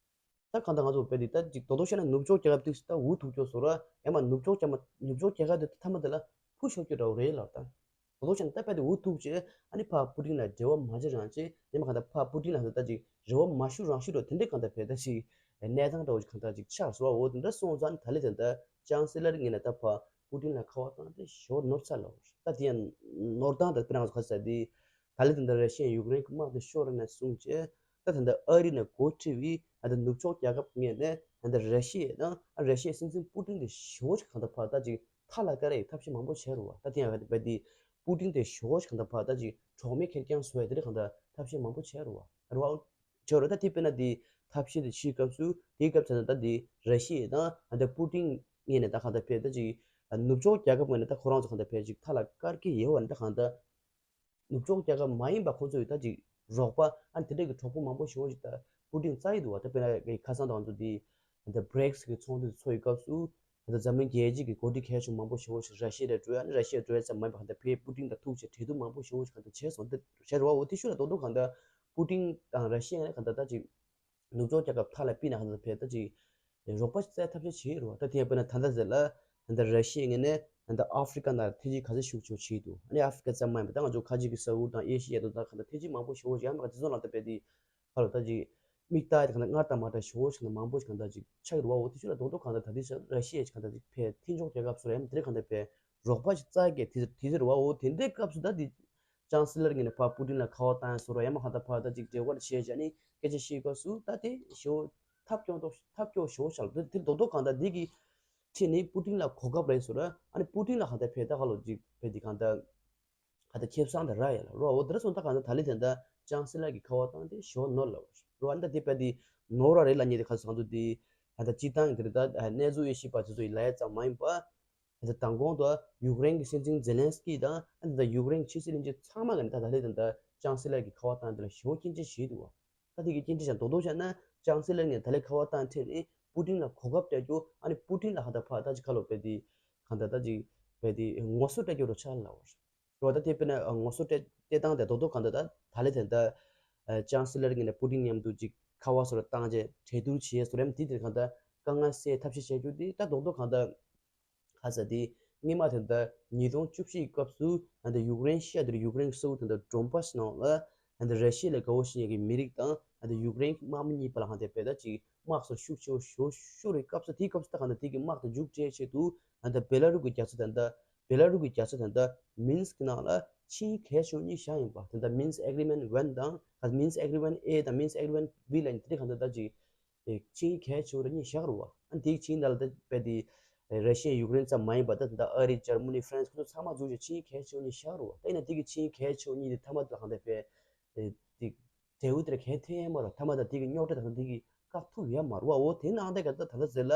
ད་གང་ལྟར་ང་ཚོ་བས་དེ་ད་ཅིག་རྡོག་རྡོག་བཤད་ན་ནུབ་ཕྱོགས་རྒྱལ་ཁབ་དེ་ད་འུ་ཐུག་ཆོག་བཟོ་ར། ཡང་མ་ནུབ་ཕྱོགས་རྒྱལ་མ་ནུབ་ཕྱོགས་རྒྱལ་ཁབ་དེ་ད་མཐའ་མ་དེ་ལ་ཕུ་ཤོར་རྒྱུ་འདྲ་བོ་རེད་ལབ་ད། རྡོག་རྡོག་བཤད་ན་ད་བས་དེ་འུ་ཐུག་བྱས་ཨ་ནི་ཕར་པུ་ཏིན་ལ་འབྲེལ་བ་མ་བྱེད་རང་བྱེད། ཡང་མ་གང་ལྟར་ཕར་པུ་ཏིན་ལ་ད་ད་ཅིག་རེ་བ་མ་ཞུ་རང་ཞུ་འགྲོ་དེ་འདྲས་གང་ལྟར་བས་ད་ཅིག་གནས་སྟངས་འདྲ་བོ་ཞིག་གང་ལྟར་ཅིག་ཆགས་སོང་བ། འོ་དེ་འདྲ་སོང་ཙང་ད་ལས་དེ་འདྲ་ཅང་སི་ལར་ངོས་ནས་ད་ཕར་པུ་ཏིན་ལ་ཁ་པར་བཏང་དེ་ཞོར་ནོར་ཚར་ལབ། ད་དེ་ཡང་ནོར་སྟངས་ད་དཔེར་ན་ང་ཚོ་ག་ས་དེ་ད་ལས་དེ་འདྲ་ར་ཤི་ཡ་ཡུཀ་རེན་གྱི་དམག་དེ་ཤོར་ནས་བཟུང་བྱས། ད་ད་ལྟ་ཨ་རི་ནས་འགོ་ཁྲིད་པའི་ད་ལྟ་ནུབ་ཕྱོགས་རྒྱལ་ཁབ་ངོས་ནས་ད་ལྟ་ར་ཤི་ཡ་དང་ཨ་ར་ཤི་ཡའི་སྲིད་འཛིན་པུ་ཏིན་དེ་ཞེ་པོ་ཅིག་གང་ལྟར་ཕར་ད་ཅིག་མཐའ་ལ་བཀར་ཡའི་ཐབས་ཤེས་མང་པོ་བྱས་རེད་བ། ད་དེ་ཡང་བས་དེ་པུ་ཏིན་དེ་ཞེ་པོ་ཅིག་གང་ལྟར་ཕར་ད་ཅིག་གྲོགས་མེད་ཁེར་རྐྱང་བཟོ་ཡ་དེ་འདྲ་གང་ལྟར་ཐབས་ཤེས་མང་པོ་བྱས་རེད་བ། རེད་བ། བྱས་རེད། ད་དེ་དཔེར་ན་དེ་ཐབས་ཤེས་དེ་ཕྱིའི་སྐབས་སུ་དེའི་སྐབས་ཚ་ན་ད་དེ་ར་ཤི་ཡ་དང་ད་ལྟ་པུ་ཏིན་ངོས་ནས་ད་གང་ལྟར་ཕར་ད་ཅིག་ནུབ་ཕྱོགས་རྒྱལ་ཁབ་ངོས་ནས་ད་ཁོ་རང་ཚོ་གང་ལྟར་ཕར་ཅིག་མཐའ་ལ་བཀར་གྱི་ཡོད་བ། ད་གང་ལྟར་ནུབ་ཕྱོགས་རྒྱལ་ཁབ་མ་ཡིན་པ་ཁོང་ཚོ་ཡི་ད་ཅིག་རོགས་པ་ཨ་ནི་དེ་འདྲས་ཀྱི་གྲོགས་པོ་མང་པོ་ཞེ་པོ་ཞིག་ད་པུ་ཏིན་རྩ་ཡི་འདུག་བ། ད་དཔེར་ན་ཁ་སང་ད་ང་ཚོ་དེ་ད་བྷི་རིག་སི་གི་ཚོགས་འདུ་ཚོགས་ཡི་སྐབས་སུ་ད་འཛམ་གླིང་རྒྱལ་སྤྱི་གི་འགོ་ཁྲིད་གལ་ཆེན་མང་པོ་ཞེ་པོ་ཞིག་ར་ཤི་ཡ་ལ་འགྲོ་ཡ། ཨ་ནི་ར་ཤི་ཡ་འགྲོ་ཡ་ཙམ་མ་ཡིན་པ་གང་ལྟར་ཕར་པུ་ཏིན་དང་ཐུག་བྱས་གྲོས་བསྡུར་མང་པོ་ཞེ་པོ་ཞིག་གང་ལྟར་བྱས་སོང་། དེ་བྱས་རེད་བ། འོ་དེ་ཤུགས་ལ་རྡོག་རྡོག་གང་ལྟར་པུ་ཏིན་དང་ར་ཤི་ཡ་གང་ལྟར་ད་ཅིག་ནུབ་ཕྱོགས་རྒྱལ་ཁབ་མཐའ་ལ་སྤུས་ན་གང་ལྟར་ཕར་ད་ཅིག་རོགས་པ་ཞིག་བཙལ་ཐབས་ཤེས་བྱེད་ཀྱི་རེད་བ། ད་དེ་ཡང་དཔེར་ན་ད་ལྟ་ཟེར་ལ་ད་ལྟ་ར་ཤི་ཡའི་ངོས་ནས་ད་ལྟ་ཨ་ཧྥི་རི་ཀ་ནང་ལ་ཐེ་ཇུས་ག་ཚོད་ཤུགས་ཆེ་བོ་བྱེད་འདུག་ཨ་ནི་ཨ་ཧྥི་རི་ཀ་ཙམ་མ་ཡིན་པ་ད་ང་ཚོ་ཁ་ཅིག་གི་ས་ཁུལ་དང་ཨེ་ཤི་ཡ་དང་ད་གང་ལྟར་ཐེ་ཇུས་མང་པོ་ཞེ་པོ་ཞིག་ཡང་མ་ག་དེ་ཚོ་ལ་ད་དཔེ་དེ་ཁ་ལོ་ད་ཅིག་མིག་ལྟ་ཡ་དེ་གང་ལྟར་སྔར་དང་མ་འདྲ་ཞེ་པོ་ཞིག་ན་མང་པོ་ཞིག་གང་ལྟར་ཅིག་ཆགས་ཀྱི་རེད་བ། འོ་དེ་ཤུགས་ལ་རྡོག་རྡོག་གང་ལྟར་ད་ལྟའི་ཆར་ར་ཤི་ཡ་ཞིག་གང་ལྟར་ཅིག་ཕར་མཐུན་ཕྱོགས་རྒྱལ་ཁབ་སོགས་ཡང་དེ་རིང་གང་ལྟར་ཕར་རོགས་པ་ཞིག་བཙལ་གྱི་དེ་དེ་རེད་བ། འོ་དེ་འདྲའི་སྐབས་སུ་ད་དེ་ ཅང་སི་ལར་ངོས་ནས་ཕར་པུ་ཏིན་ལ་ཁ་པར་བཏང་ཡ་བཟོ་འདྲ་ཡང་མ་གང་ལྟར་ཕར་ད་ཅིག་འབྲེལ་བ་བྱས་བྱས་ནས་སྐད་ཆ་བཤད་སྐབས་སུ་ད་དེ་ཞེ་པོ་ཐབས་སྐྱོ་ཐོག་ཐབས་སྐྱོ་ཞེ་པོ་ཆགས་ལ། དེ་དེ་རྡོག་རྡོག་གང་ལྟར་འདི་གི་ཁྲིད་ནི་པུ་ཏིན་ལ་གོ་སྐབས་རེད་བཟོ་འདྲ། ཨ་ནི་པུ་ཏིན་ལ་གང་ལྟར་ཕེ་ད་ཁ་ལོ་ཅིག་ཕེ་དེ་གང་ལྟར་གང་ལྟར་ཁེ་བཟང་དེ་རག་ཡ་ལ་རོ། འོ་དེ་འདྲ་སོང་ད་གང་ལྟར་ད་ལི་དེ་འདྲ་ཅང་སི་ལར་གི་ཁ་པར་བཏང་དེ་ཞེ་པོ་ནོར་ལ་རོ། ཨ་ནི་ད་དེ་ཕེ་དེ་ནོར་བ་རེད་ལབ་མཁན་དེ་ག་ཚོད་གང་ཚོད་དེ་ད་ད་སྤྱི་བཏང་གི་དེ་ད་གནས་ཚུལ་དབྱེ་ཞིབ་པ་དེ་ཚོ་ཡི་ལབ་ཡ་ཙམ་མ་ཡིན་པ། ད་ལྟ་མདང་དགོང་དུ་ཡུཀ་རེན་གྱི་སྲིད་འཛིན་ཛེ་ལན་སི་ཀི་དང་ཨ་ནི་ད་ཡུཀ་རེན་གྱི་ཕྱི་སྲིད་བློན་ཆེན་ཚང་མ་གིས་ནི་ད་ད་ལི་དང་ད་ཅང་སི་ལར་གྱི་ཁ་པར་བཏང་དེ་ལ་ཞེ་པོ་སྐྱོན་བརྗོད་བྱེད་འདུག་བ། ད་དེ་གི་སྐྱོན་བརྗོད་བྱས་རྡོག་རྡོག་བྱས་ན་ཅང་སི་ལར་ངོས་ནས་ད་ལི་ཁ་པར་བཏང་ཁྲིད་ནས་པུ་ཏིན་ལ་གོ་སྐབས་སྤྲད་རྒྱུ། ཨ་ནི་པུ་ཏིན་ལ་ཧ་ད་ཕ་ད་ཅི་ཁ་ལོ་བེ་དེ་གང་ད་ད་ཅི་བེ་དེ་ངོ་སོ་སྤྲད་རྒྱུ་རོ་ཆགས་ལ་བ། རོ་ད་དེ་དཔེར་ན་ངོ་སོ་སྤྲད་སྤྲད་སྟངས་དེ་རྡོག་རྡོག་གང་ད་ད་ད་ལི་དང་ད་ཅང་སི་ལར་ངོས་ནས་པུ་ཏིན་མཉམ་དུ་ཅིག་ཁ་པར་སོ་ར་བཏང་རྗེས་གྲོས་བསྡུར་བྱས་སོ་རེམ་དེ་དེར་གང་ད་དཀའ་ངལ་སེལ་ཐབས་ཤེས་བྱས་རྒྱུ་དེ་ད་རྡོག་རྡོག་གང་ད། ཁ་ས་དེ་སྔོན་མ་དེ་འདྲ་ཉིས་སྟོང་བཅུ་བཞི་ཡི་སྐབས་སུ་ཨ་འདི་ཡུཀ་རེན་ཤི་ཡ་དེ་ཡུཀ་རེན་སོ་དེ་འདྲ་ཌོན་པཱས་ནང་ལ་ཨ་འདི་ར་ཤི་ཡ་ལ་དགའ་བོ་ཞིག་ཡ་གི་མི་རིགས་དང་ཨ་འདི་ཡུཀ་རེན་དམག་མི་གཉིས་བར་ལ་ཧ་འདི་བེ་ད་ཅིག་དམག་སོ་ཤུགས་ཆེ་བོ་ཞོ་ཤོ་རེ་སྐབས་སུ་དེའི་སྐབས་སུ་ད་ག་འདི་དེ་གི་དམག་དེ་མཇུག་སྒྲིལ་ཆེད་དུ་ཨ་འདི་བེ་ལ་རུ་གི་རྒྱལ་ས་དེ་འདྲ་བེ་ལ་རུ་གི་རྒྱལ་ས་དེ་འདྲ་མིན་སི་ཀི་ནང་ལ་ཆིངས་ཡིག་གལ་ཆེ་བོ་གཉིས་བཞག་ཡིན་པ་དེ་འདྲ་མིན་སི་ཨེ་གི་རི་མེན་ཊི་ཝན་དང་ཨ་མིན་སི་ཨེ་གི་རི་མེན་ཊི་ཨེ་དང་མིན་སི་ཨེ་གི་རི་མེན་ཊི་བི་ལ་ཡིན་དེ་འདྲ་ག་འདི་ད་ཅིག་ཆིངས་ཡིག་གལ་ཆེ་བོ་ར་གཉིས་བཞག་རུ་བ། ཨ་དེའི་ཆིངས་ཡིག་ནང་ལ་ད་བེ་དེ་ར་ཤི་ཡ་ཡུཀ་རེན་ཙམ་མ་ཡིན་པ་ད་ད་ཨ་རི་འཇར་མ་ནི་ཧྥ་རན་སི་ཁོ་ཚོ་ཚང་མ་འཛུལ་ཞིང་ཆིངས་ཡིག་གལ་ཆེ་བོ་གཉིས་བཞག་རུ་བ། ད་ཡིན་ན་དེ་གི་ཆིངས་ཡིག་གལ་ཆེ་བོ་གཉིས་དེ་ཐ་མ་དེ་ལ་གང་དེ་བེ་དེ་འབྲས་བུ་དེ་ར་གང་ཐོན་ཡ་མ་རུ་ཐ་མ་ད་དེ་གི་རྙོག་དྲ་དང་དེ་གི་བཀག་ཐུབ་ཡ་མ་རུ་བ། འོ་དེ་ནང་ད་ག་ད་ད་ད་ཟེར་ལ་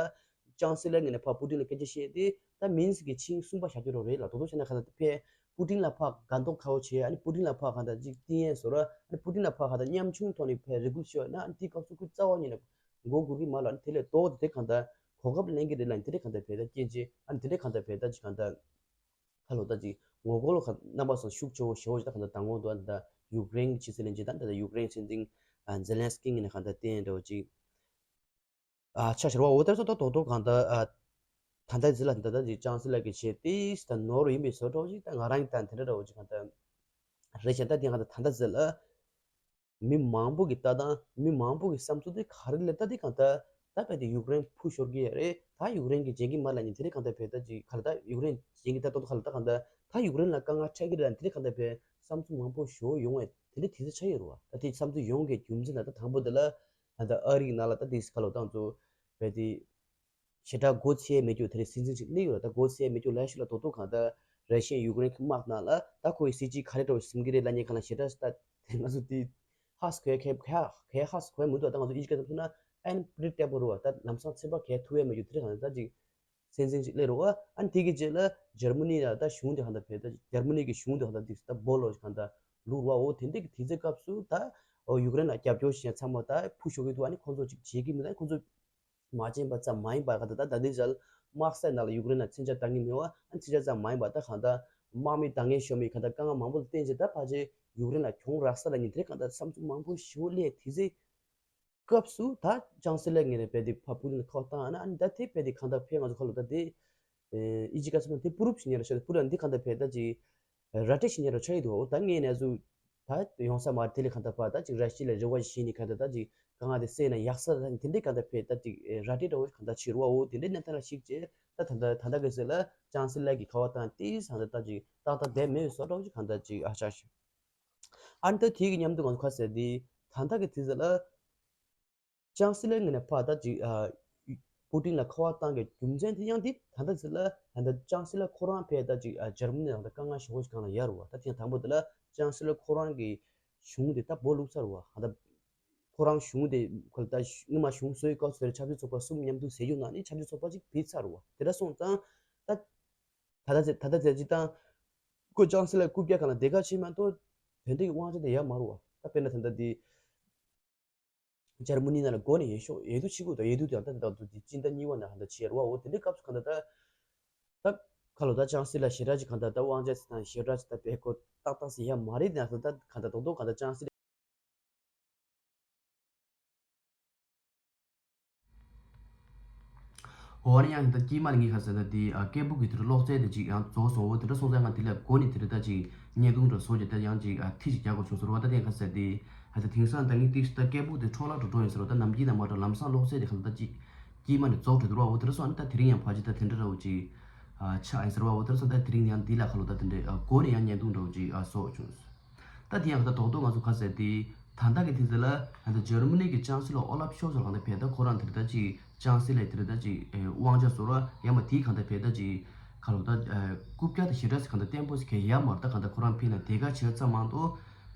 ཅང་སི་ལར་ངོས་ནས་ཕ་པུ་ཏིན་ལ་སྐད་ཆ་བཤད་དེ་ད་མིན་སི་ཀི་ཆིངས་གསུམ་པ་བཞག་རྒྱུ་རོ་རེད་ལ་དོ་དོ་བྱས་ན་ག་ད་ཕེ། པུ་ཏིན་ལ་ཕར་དགའ་མདོག་ཁ་པོ་བྱས། ཨ་ནི་པུ་ཏིན་ལ་ཕར་གང་ལྟར་ཅིག་བསྟུན་ཡས་བཟོ་འདྲ། ཨ་ནི་པུ་ཏིན་ལ་ཕར་གང་ལྟར་ཉམ་ཆུང་ཐོག་ནས་ཕར་རེ་སྐུལ་བྱས་ན། ཨ་ནི་དེའི་སྐབས་སུ་ཁོའི་རྩ་བ་ཉིད་ནས་མགོ་སྒུར་གི་མ་རེད་ལ། ཨ་ནི་དེ་ལས་ལྡོག་སྟེ་དེ་གང་ལྟར་གོ་སྐབས་ལེན་གྱི་རེད་ལ། ཨ་ནི་དེ་འདྲ་གང་ལྟར་བེ་ད་སྐྱེ་རྗེས། ཨ་ནི་དེ་འདྲ་གང་ལྟར་བེ་ད་ཅིག་གང་ལྟར་ཁ་ལོ་ད་ཅིག་ངོ་རྒོལ་ལོ་ག་རྣམ་པ་སོགས་ཤུགས་ཆེ་བོ་ཞེ་བོ་ཞིག་ད་གང་ལྟར་མདང་དགོང་དུ་ཨ་ནི་ད་ཡུཀ་རེན་གྱི་ཕྱི་སྲིད་བློན་ཆེན་དང་ད་ལྟ་ཡུཀ་རེན་སྲིད་འཛིན་ཨ་ཛེ་ལན་སི་ཀི་ངོས་ནས་གང་ལྟར་བསྟན་འདྲ་བོ་ཅིག་ཨ་ཆ་ཤར་བ། འོ་དེར་སོ་ད་དོག་དོག་གང་ལྟར་ཨ་ད་ལྟ་ཟི་ལ་ད་ལྟ་ཅིག་ཅང་སི་ལར་གྱི་ཆེད་དེ་ད་ནོར་ཡིན་པའི་བཟོ་འདྲ་བོ་ཅིག་ད་ང་རང་གི་ད་དེ་འདྲ་འདྲ་བོ་ཅིག་གང་ལྟར་རེད་ཤག་ད་དེ་གང་ལྟར་ད་ལྟ་ཟི་ལ་མི་མང་པོ་གི་ལྟ་སྟངས། མི་མང་པོ་གི་བསམ་ཚུལ་དེ་ག་རེ་ལབ་ད་དེ་གང་ལྟར་ད་བེ་དེ་ཡུཀ་རེན་ཕུ་ཤོར་གི་ཡ་རེད། ད་ཡུཀ་རེན་གི་བྱེད་ཀྱི་མ་ལ་ནི་དེ་རེད། གང་ལྟར་བེ་ད་ཅིག་ག་ལ་ད་ཡུཀ་རེན་བྱེད་ཀྱི་ད་དོག་དོག་ག་ལ་ད་གང་ལྟར་ད་ཡུཀ་རེན་ལ་དཀའ་ངལ་འཕྲད་ཀྱི་རེད་ལ་དེ་རེད། གང་ལྟར་བེ་བསམ་ཚུལ་མང་པོ་ཞོ་ཡོང་བས་དེ་འདྲ་དེ་ཚོ་ཆགས་ཡོད་རེད་བ། ད་དེ་བསམ་ཚུལ་ཡོང་གི་རྒྱུ་མཚན་ད་ད་དང་པོ་དེ་ལ་ད་ཨ་རི་གི་ནང་ལ་ད་དེ་ག་ལ་ད་ཚོ་བེ་དེ་ཞེ་དྲག་སྒོ་ཕྱེ་མེད་རྒྱུ་དེ་རེད། སྲིད་འཛིན་ཅིག་སླེབས་ཡོད་རེད། ད་སྒོ་ཕྱེ་མེད་རྒྱུ་ལ་ཤུ་ལ་དོག་དོག་གང་ལྟར་ར་ཤི་ཡ་ཡུཀ་རེན་གྱི་དམག་ནང་ལ་ད་ཁོ་ཡི་སྲིད་ཇུས་ག་རེ་འགྲོ་བཞིན་གྱི་རེད་ལབ་མཁན་གང་ལ་ཞེ་དྲག་ད་དེ་ང་ཚོ་དེ་ཧ་སི་ཁོ་ཡ་ཁེ་ཁེ་ཧ་སི་ཁོ་ཡ་མི་འདུག་ད་ང་ཚོ་ཨི་ཇི་ཀ་ཙམ་མཚོན་ན་ཨན་པི་རི་ཌིག་ཊེ་བལ་རེད་བ། ད་ལམ་སང་ཚན་པ་གས་ཐུབ་ཡ་མེད་རྒྱུ་དེ་རེད། གང་ལྟར་ད་ཅིག་སྲིད་འཛིན་ཅིག་སླེབས་རེད་བ། ཨ་ནི་དེ་གི་རྗེས་ལ་འཇར་མ་ནི་ལ་ད་གཞུང་དེ་གང་ལྟར་བེ་ད་འཇར་མ་ནི་གི་གཞུང་དེ་གང་ལྟར་དེ་ད་སྦོ་ལོ་གང་ལྟར་ལུག་རེད་བ། འོ་དེ་འདྲ་གི་དུས་ཚོད་སྐབས་སུ་ད་འོ་ཡུཀ་རེན་ལ་རྒྱབ་སྐྱོར་བྱེད་མཁན་ཚང་མ་ད་ཕུ་ཤོར་གི་འདུག་ཨ་ནི་ཁོང་ཚོ་ཅིག་བྱེད་ཀྱི་མི་འདུག་ཨ་ནི་ཁོང་ཚོ་མ་བྱས་པ་ཙམ་མ་ཡིན་པར་གང་ལྟར་ད་ད་ལྟའི་ཆར་དམག་ས་ནང་ལ་ཡུཀ་རེན་ལ་མཚོན་ཆ་འདང་གི་མེད་བ། ཨ་མཚོན་ཆ་ཙམ་མ་ཡིན་པར་ད་གང་ལྟར་དམག་མི་འདང་ངེས་ཤོར་མི་གང་ལྟར་དཀའ་ངལ་མང་པོ་ལ་བརྟེན་བྱས་ད་ཕལ་ཆེར་ཡུཀ་རེན་ལ་གྱོང་རག་ས་ལ་ཉིན་དེ་གང་ལྟར་བསམ་ཚུལ་མང་པོ་ཞིག་སླེབས་དུས་ཚོད་སྐབས་སུ་ད་ཅང་སི་ལར་ངོས་ནས་བེ་དེ་ཕ་པུ་ཏིན་ལ་ཁ་པར་བཏང་ཨ་ན་ཨ་ནི་ད་དེ་བེ་དེ་གང་ལྟར་ཕེ་ང་ཚོ་ཁ་ལོ་ད་དེ་ཨི་ཇི་ཀ་ཙམ་དེ་པུ་རུབ་བྱེད་ཉེ་ར་ཤོད་པུ་རུབ་འདི་གང་ལྟར་བེ་ད་ཅི་ར་སྤྲོད་བྱེད་ཉེ་ར་ཆགས་ཡི་འདུག་འོ་ད་ངས་ནས་སུ་ད་ཡོང་ས་མ་རེད། དེ་ལས་གང་ལྟར་ཕ་ད་ཅིག་ར་ཤི་ལ་རེ་བ་བྱེད་ནི་གང་ལྟར་ད་ཅིག་གང་ང་དེ་སེ་ན་ཡག་ས་ད་དེ་འདྲའི་གང་ལྟར་བེ་ད་ཅིག་ར་སྤྲོད་འདྲ་བོ་གང་ལྟར་ཕྱིར་བ། འོ་དེ་འདྲའི་གནས་སྟངས་ལ་གཞིགས་བྱས་ད་ད་ད་ད་ད་གི་ཟེར་ལ་ཅང་སི་ལར་གི་ཁ་པར་བཏང་དེ་ས་ད་ད་ཅིག་ཏག་ཏག་བསྡད་མེད་བཟོ་འདྲ་བོ་ཅིག་གང་ལྟར་ཅིག་ཨ་ཆགས་ཤིང་། ཨ་ནི་ད་དེ་གི་མཉམ་དུ་ང་ཚོ་ཁ་ཟེར་དེ་ད་ད་གི་དུས་ཚོད་ལ། ཅང་སི་ལར་ངོས་ནས་ཕར་ད་ཅིག་ཨ། པུ་ཏིན་ལ་ཁ་པར་བཏང་གི་རྒྱུ་མཚན་དེ་ཡང་དེ་ད་ལྟ་ཟེར་ལ་ད་ལྟ་ཅང་སི་ལར་ཁོ་རང་ཕེ་ད་ཅིག་ཨ། འཇར་མ་ནི་ནང་ད་དཀའ་ངལ་ཞེ་པོ་ཞིག་སྒང་ལ་ཡོད་རེད་བ། ད་ཐེངས་དང་པོ་དེ་ལ་ཅང་སི་ལར་ཁོ་རང་གི་གཞུང་དེ་ད་སྦོ་ལུག་ཚར་བ། ད་ཁོ་རང་གཞུང་དེ་ཁོ་ལ་ད་སྔོན་མ་གཞུང་བཟོ་ཡི་སྐབས་སུ་ཆབ་སྲིད་ཚོགས་པ་གསུམ་མཉམ་དུ་ཟེར་རྒྱུ་ནང་ནས་ཆབ་སྲིད་ཚོགས་པ་གཅིག་ཕུད་ཚར་བ། དེ་འདྲ་སོང་ཙང་ད་ད་ལྟ་ཟེར་ད་ལྟ་ཟེར་ཅིག་དང་ཁོ་ཅང་སི་ལར་རྐུབ་བཀྱག་སྒང་ལ་བསྡད་ཁ་ཕྱིན་མ་གཏོགས་དོན་དེ་གི་དབང་ཆ་དེ་ཡོད་མ་རེད་བ། ད་དཔེར་ན་ད་ལྟ་དེ། འཇར་མ་ནི་ནང་ལ་སྒོ་ནས་ཡོད་ཤོག་ཡོད་དུ་ཕྱི་གུ་དང་ཡོད་དུ་དང་ད་ད་དུ་དེ་སྤྱི་ཟླ་གཉིས་པ་ནང་ད་ཕྱི་ཡར་བ། འོ་དེ་འདྲའི་སྐབས་སུ་གང་ལྟར་ད་ད་ཁ་ལོ་ད་ཅང་སི་ལར་ཞེ་དྲག་ཅིག་གང་ལྟར་ད་དབང་ཆ་ཟེར་དང་ཞེ་དྲག་ཅིག་ད་བེད་ཁོ་ཏག་ཏག་ཟེར་ཡ་མ་རེད། ནང་ད་ད་གང་ལྟར་རྡོག་རྡོག་གང་ལྟར་ཅང་སི་ལར། འོ་ཨ་ནི་ཡང་ད་དཀྱིལ་མ་ལ་ངས་ཁ་ཟེར་ད་དེ་ཨ། སྐད་སྦུག་གི་དེ་རུ་གློག་རྫས་དེ་ཅིག་ཡང་རྫོགས་སོང་། འོ་དེ་འདྲ་སོང་ཙང་ང་དེ་ལ་སྒོ་ནས་དེ་རུ་ད་ཅིག་བརྙན་ཐུང་འདྲ་བཟོ་རྒྱུ་ད་ཡང་ཅིག་ཨ། ཐི་ཞིག་རྒྱག་དགོས་བྱུང་ཟེར་བ། ད་དེ་ཁ་ཟེར་དེ་ཨ། ད་དེང་སང་ད་ངས་ཏིག་ད་སྐད་སྦུག་དེ་འཕྲོ་བརླག་འགྲོ་འགྲོ་ཡིན་ཟེར་བ། ད་ནམ་རྒྱུན་ནང་མ་འགྲོ་ལམ་སང་གློག་རྫས་དེ་ཁ་ད་ཅིག་དཀྱིལ་མ་ནས་རྫོགས་འགྲོ་འདུག་ར། འོ་དེ་འདྲ་སོང་ཨ་ནི་ད་དེ་རིང་ཡང་ཕལ་ཆེར་ད་དེ་འདྲ་འདྲ་བོ་ཅིག་ཨ། ཆགས་ཡིན་ཟེར་བ། འོ་དེ་འདྲ་སོང་ད་དེ་རིང་ཡང་འདི་ལ་ཁ་ལོ་ད་དེ་འདྲ་ཨ། སྒོ་ནས་ཡང་བརྙན་ཐུང་འདྲ་བོ་ཅིག་ཨ། བཟོ་བྱུང་། ད་དེ་ཡང་ད་རྡོག་རྡོག་ང་ཚོ་ག་ཟེར་ཏེ། ད་ལྟ་གི་དུས་ཚོད་ལ་ད་ལྟ་འཇར་མ་ནི་གི་ཅང་སི་ལོ་ཨོ་ལབ་ཤོལ་ཚ་ལ་གང་ལྟར་བས་ད་ཁོ་རང་དེ་རིང་ད་ཅིག་ཅང་སི་ལོ་དེ་རིང་ད་ཅིག་དབང་ཆ་ཟེར་ར་ཡང་མ་དེའི་གང་ལྟར་བས་ད་ཅིག་ག་ལོ་ད་རྐུབ་བཀྱག་དང་ཞེ་དྲག་ཟེར་གང་ལྟར་བརྟན་པོ་ཟེར་གང་ཡང་ཡོད་མ་རེད། ད་གང་ལྟར་ཁོ་རང་ཕིན་ལ་དེ་ག་བྱས་ཙམ་མ་གཏོགས་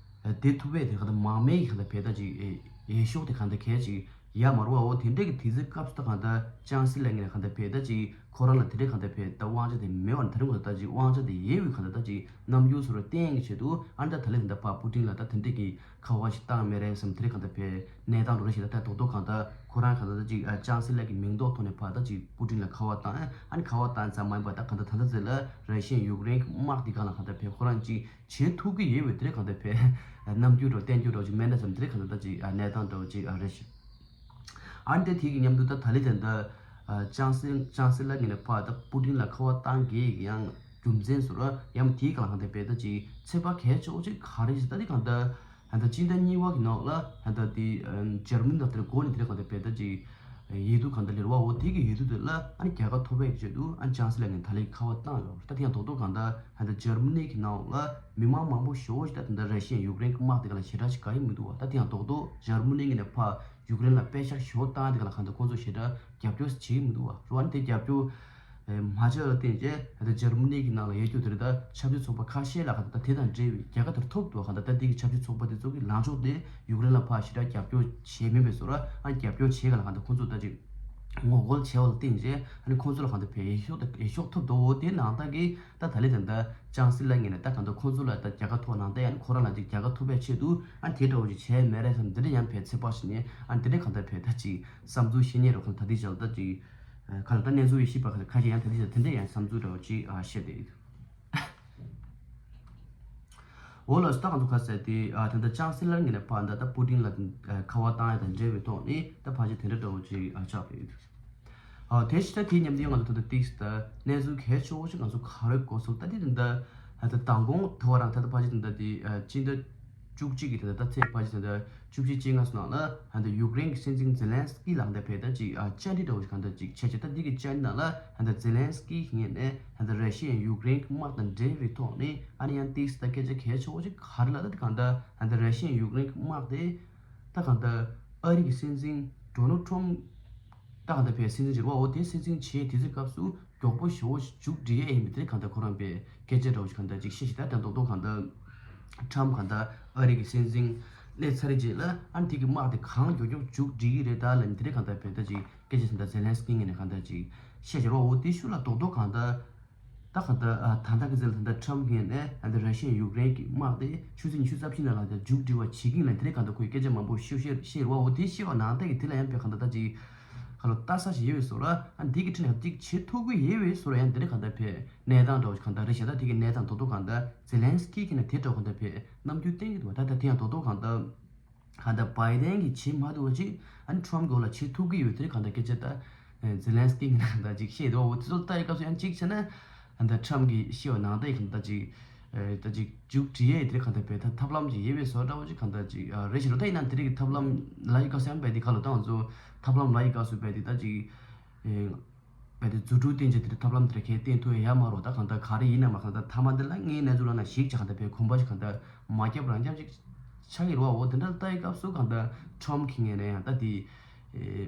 དེ་ཐུབ་པས་དེ་གང་ལྟར་མང་མེད་ཀྱི་གང་ལྟར་བས་ད་ཅིག་འོས་ཤོག་དེ་གང་ལྟར་གལ་ཅིག་ཡ་མ་རུ་བའོ། དེ་འདྲས་ཀྱི་དུས་ཚོད་སྐབས་སུ་ད་གང་ལྟར་ཅང་སི་ལོ་ངོས་ནས་གང་ལྟར་བས་ད་ཅིག་ཁོ་རང་ལ་དེ་འདྲས་གང་ལྟར་བས་ད་དབང་ཆ་དེ་མེད་པ་ནི་ད་རིང་གང་ལྟར་ཅིག་དབང་ཆ་དེ་ཡོད་པའི་གང་ལྟར་ད་ཅིག་རྣམ་འགྱུར་བཟོ་འདྲ་བསྟན་གྱི་ཆེད་དུ་ཨ་ནི་ད་ད་ལན་དེ་འདྲ་ཕར་པུ་ཏིན་ལ་ད་དེ་འདྲས་ཀྱི་ཁ་པར་ཞིག་བཏང་མེད་རེད་བསམ། དེ་འདྲས་གང་ལྟར་བས་གནས་སྟངས་འགྲོ་རེ་ཞིག་ད་ད་རྡོག་རྡོག་གང་ལྟར་ཁོ་རང་གང་ལྟར་ད་ཅིག་ཅང་སི་ལོ་གི་མིང་འདོགས་ཐོག་ནས་ཕར་ད་ཅིག་པུ་ཏིན་ལ་ཁ་པར་བཏང་ཨ་ནི་ཁ་པར་བཏང་ཙམ་མ་ཡིན་པ་ད་གང་ལྟར་ད་ལྟ་ཚེ་ལ་ར་ཤི་ཡ་ཡུཀ་རེན་གྱི་དམག་དེ་གང་ལ་གང་ལྟར་བས་ཁོ་རང་ཅིག་བྱེད་ཐུབ་ཀྱི་ཡོད་པའི་དེ་རིང་གང་ལྟར་བས་རྣམ་འགྱུར་འདྲ་བོ་བསྟན་རྒྱུ་འདྲ་བོ་ཅིག་མེད་ན་བསམ། དེ་རིང་གང་ལྟར་ད་ཅིག་གནས་སྟངས་འདྲ་བོ་ཅིག་རེད་ཤག་ཨ་ནི་དེ་དེ་གི་མཉམ་དུ་ད་ད་ལི་དེ་འདྲ་ཅང་སི་ཅང་སི་ལོ་ངོས་ནས་ཕར་ད་པུ་ཏིན་ལ་ཁ་པར་བཏང་གི་ཡང་རྒྱུ་མཚན་སུ་ར་ཡང་དེའི་གང་ལ་གང་ལྟར་བས་ད་ཅིག་ཚོད་དཔག་གལ་ཆེ་བོ་ཅིག་ག་རེ་ཞིག་ད་དེ་གང་ལྟར་ད་ལྟ་སྤྱི་ཟླ་གཉིས་པ་གི་ནང་ལ་ད་ལྟ་དེ་འཇར་མ་ནི་དང་དེ་འགོ་ནས་དེ་རིང་གང་ལྟར་བས་ད་ཅིག་འོས་བསྡུ་གང་ལྟར་ལས་ར་བའོ། དེ་གི་འོས་བསྡུ་དེ་ལ་ཨ་ནི་རྒྱལ་ཁ་ཐོབ་པའི་ཆེད་དུ་ཨ་ནི་ཅང་སི་ལོ་ངོས་ནས་ད་ལི་ཁ་པར་བཏང་ཡོད། ད་དེ་ཡང་རྡོག་རྡོག་གང་ལྟར་ད་ལྟ་འཇར་མ་ནི་གི་ནང་ལ་མི་མང་མང་པོ་ཞེ་པོ་ཞིག་ད་ད་ལྟ་ར་ཤི་ཡ་ཡུཀ་རེན་གྱི་དམག་དེ་ག་ལ་ཞེ་དྲག་ཞིག་དགའ་ཡི་མི་འདུག་བ། ད་དེ་ཡང་རྡོག་རྡོག་འཇར་མ་ནི་ངོས་ནས་ཕར་ཡུཀ་རེན་ལ་པད་ཤག་ཞེ་པོ་བཏང་དེ་ག་ལ་གང་ལྟར་ཁོང་ཚོ་ཞེ་དྲག་རྒྱབ་སྐྱོར་བྱེད་ཀྱི་མི་འདུག་བ། རོ་ཨ་ནི་དེ་རྒྱབ་སྐྱོར་མ་བྱས་ལ་བརྟེན་བྱས་ད་ལྟ་འཇར་མ་ནི་གི་ནང་ལ་ཡོད་རྒྱུ་དེ་རེད། ད་ཆབ་སྲིད་ཚོགས་པ་ཁ་ཤས་ལ་གང་ལྟར་ད་དེ་དང་འབྲེལ་བའི་རྒྱལ་ཁ་དེར་ཐོབ་འདུག་བ། གང་ལྟར་ད་དེ་གི་ཆབ་སྲིད་ཚོགས་པ་དེ་ཚོ་གི་ལངས་ཕྱོགས་དེ་ཡུཀ་རེན་ལ་ཕར་ཞེ་དྲག་རྒྱབ་སྐྱོར་བྱས་མིན་པའི་བཟོ་འདྲ་ཨ་ནི་རྒྱབ་སྐྱོར་བྱས་ག་ལ་གང་ལྟར་ཁོང་ཚོ་ད་ཅིག་ངོ་རྒོལ་བྱས་པ་ལ་བརྟེན་བྱས་ཨ་ནི་ཁོང་ཚོ་ལ་གང་ལྟར་བས་འོས་ཤོག་དང་འོས་ཤོག་ཐོབ་འདུག་བ། དེ་ནང་ལྟར་གི་ད་ད་ལི་དེ་འདྲ་ཅང་སི་ལོ་ངོས་ནས་ད་གང་ལྟར་ཁོང་ཚོ་ལ་ད་རྒྱལ་ཁ་ཐོབ་ནང་ལྟར་ཡང་ཁོ་རང་ལ་ཅིག་རྒྱལ་ཁ་ཐོབ་པའི་ཆེད་དུ་ཨ་ནི་དེ་འདྲ་བོ་ཅིག་བྱས་མེད་རེད་བསམ། འདི་འདྲ་ཡང་བས་ཚོད་དཔག་བྱས་ནས་ཨ་ནི་འདི་འདྲ་གང་ལྟར་བས་ད་ཅིག་བསམ་ཚུལ་བཤད་མཁན་རོ་གང་ལྟར་དེ་ཅག་ད་ཅིག་ག་ལ་ད་གནས་ཚུལ་ཡེ་ཤེས་པ་ཁ་ཁ་ཤས་ཡང་ད་དེ་ཅག་དེ་འདྲ་ཡང་བསམ་ཚུལ་འདྲ་བོ་ཅིག་བཤད་དེ། འོ་ལགས་སོ། ད་ང་ཚོ་ཁ་གསལ་ཏེ་ཨ་ད་ལྟ་ཅང་སི་ལོ་ངོས་ནས་ཕར་ད་ལྟ་པུ་ཏིན་ལ་ཨ་ཁ་པར་བཏང་ཡ་དང་འབྲེལ་བའི་ཐོག་ནས་ད་ཕལ་ཆེར་དེ་འདྲ་འདྲ་བོ་ཅིག་ཨ་ཆགས་ཡོད། ཨ་དེ་ཕྱི་ད་དེའི་མཉམ་དུ་ང་ཚོ་ད་ལྟ་ཏིག་ད་གནས་ཚུལ་གལ་ཆེ་བོ་ཞིག་ང་ཚོ་ག་རེ་གོ་སོང་ད་དེ་ད་ལྟ་ད་ལྟ་མདང་དགོང་ཐོ་བ་རང་ད་ལྟ་ཕལ་ཆེར་ད་ལྟ་དེ་ཨ་སྤྱི་ཟླ་བཅུ་གཅིག་གི་ད་ལྟ་ཚེས་ཕལ་ཆེར་ད་ལྟ་བཅུ་གཅིག་བཅོ་ལྔ་སོང་ལ་ཨ་ད་ཡུཀ་རེན་གྱི་སྲིད་འཛིན་ཛེ་ལན་སི་ཀི་ལགས་ད་ཕེ་ད་ཅིག་ཨ་བཅར་འདྲི་འདྲ་བོ་ཞིག་གང་ད་ཅིག་བྱས་བྱས་ད་འདི་གི་བཅར་འདྲི་ནང་ལ་ཨ་ད་ཛེ་ལན་སི་ཀི་ངོས་ནས་ཨ་ད་ར་ཤི་ཡ་ཡུཀ་རེན་གྱི་དམག་དང་འབྲེལ་བའི་ཐོག་ནས་ཨ་ནི་ཡང་ཏིག་ད་སྐད་ཆ་གལ་ཆེ་བོ་ཞིག་ག་རེ་ལ་ད་གང་ད་ཨ་ད་ར་ཤི་ཡ་ཡུཀ་རེན་གྱི་དམག་དེ་ད་གང་ད་ཨ་རི་གི་སྲིད་འཛིན་ཌོ་ནལ་ཊམ་ད་གང་ད་ཕེ་སྲིད་འཛིན་བྱེད་པ་འོ་དེ་སྲིད་འཛིན་བྱས་དེ་ཚོའི་སྐབས་སུ། མགྱོགས་པོ་ཞེ་པོ་ཞིག་མཇུག་སྒྲིལ་ཡས་ཡིན་པའི་དེ་གང་ལྟར་ཁོ་རང་པའི་སྐད་ཆ་འདྲ་བོ་ཞིག་གང་ལྟར་ཅིག་བཤད་ཞིག་ད་ལྟ་རྡོག་རྡོག་གང་ལྟར་ཁྲམ་གང་ལྟར་ཨ་རི་གི་སྲིད་འཛིན་སླེབས་ཚར་རྗེས་ལ་ཨ་ནི་དེ་གི་དམག་དེ་གང་མགྱོགས་མགྱོགས་མཇུག་སྒྲིལ་གི་རེད་ད་ལབ་ནས་དེ་འདྲ་གང་ལྟར་བས་ད་ཅིག་སྐད་ཆ་དེ་འདྲ་ཛེ་ལན་སི་ཀི་ངོས་ནས་གང་ལྟར་ཅིག་བཤད་ཞིག་རོ། འོ་དེ་ཤུགས་ལ་རྡོག་རྡོག་གང་ལྟར་ད་གང་ལྟར་ད་ལྟ་གི་ཟེར་ལ་ད་ལྟ་ཁྲམ་ངོས་ནས་ཨ་ནི་ར་ཤི་ཡ་ཡུཀ་རེན་གི་དམག་དེ་ཆུ་ཚོད་ཉི་ཤུ་རྩ་བཞི་ནང་ལ་ད་མཇུག་སྒྲིལ་བ་བྱེད་ཀྱི་ཡིན་ལབ་དེ་འདྲ་གང་ལྟར་ཁོས་སྐད་ཆ་མང་པོ་ཤོད་བཤད་བཤད་རོ། འོ་དེ་བཤད་པ་ནང་ལྟར་གི་དེ་ལ་ཡང་པའི་གང་ལྟར་ད་ཅིག་ཁ་ལོ་ལྟ་ས་ཞིག་ཡོད་པའི་བཟོ་འདྲ་ཨ་འདི་གི་ཁྲིད་ནས་གཅིག་བྱེད་ཐུབ་ཀྱི་ཡོད་པའི་བཟོ་འདྲ་ཡང་འདི་འདྲ་གང་ལྟར་བས་གནས་སྟངས་འདྲ་བོ་གང་ལྟར་རེད་ཤག་ད་དེ་གི་གནས་སྟངས་རྡོག་རྡོག་གང་ལྟར་ཛེ་ལན་སི་ཀི་གི་ནས་དེ་འདྲ་གང་ལྟར་བས་རྣམ་འགྱུར་བསྟན་གྱི་འདུག་ད་ལྟ་དེ་ཡང་རྡོག་རྡོག་གང་ལྟར་གང་ལྟར་བའི་ཌེན་གྱིས་བྱེད་མ་ཐུབ་པ་ཅིག་ཨ་ནི་ཁྲམ་གི་འོག་ལ་བྱེད་ཐུབ་ཀྱི་ཡོད་དེ་གང་ལྟར་སྐད་ཆ་ད་ཛེ་ལན་སི་ཀི་གི་ནས་གང་ལྟར་ཅིག་བཤད་འདུག་འོ་དེ་ཚོ་ལྟ་ཡི་སྐབས་སུ་ཡང་གཅིག་བྱས་ན་གང་ལྟར་ཁྲམ་གྱིས་བཤད་པ་ནང་ལྟར་གང་ལྟར་ཅིག་ད་ཅིག་མཇུག་སྒྲིལ་ཡས་དེ་གང་ལྟར་བས་ད་ཐབས་ལམ་ཅིག་ཡོད་པའི་བཟོ་འདྲ་བོ་ཅིག་གང་ལྟར་ཅིག་རེད་ཤག་རོ། ད་ཡིན་ན་དེ་རིགས་ཀྱི་ཐབས་ལམ་ལ་ཡི་སྐབས་སུ་ཡང་བས་དེ་ཁ་ལོ་ད་ང་ཚོ་ཐབས་ལམ་ལ་ཡི་སྐབས་སུ་བས་དེ་ད་ཅིག་བས་དེ་རྫུ་འཕྲུལ་བསྟན་བྱས་དེ་ཐབས་ལམ་དེ་གས་བསྟན་ཐུབ་ཡ་ཡ་མ་རོ། ད་གང་ལྟར་ག་རེ་ཡིན་ན་མ་གང་ལྟར་མཐའ་མ་འདི་ལ་ངའི་གནས་ཚུལ་ལ་ན་ཞིག་ཅིག་གང་ལྟར་བས་གོམ་པ་ཞིག་གང་ལྟར་མ་རྒྱབ་རང་རྒྱབ་ཅིག་ཆགས་ཀྱི་རོ། འོ་དེ་འདྲ་ལྟ་ཡི་སྐབས་སུ་གང་ལྟར་ཁྲམ་གི་ངོས་ནས་ཡང་ད་དེ་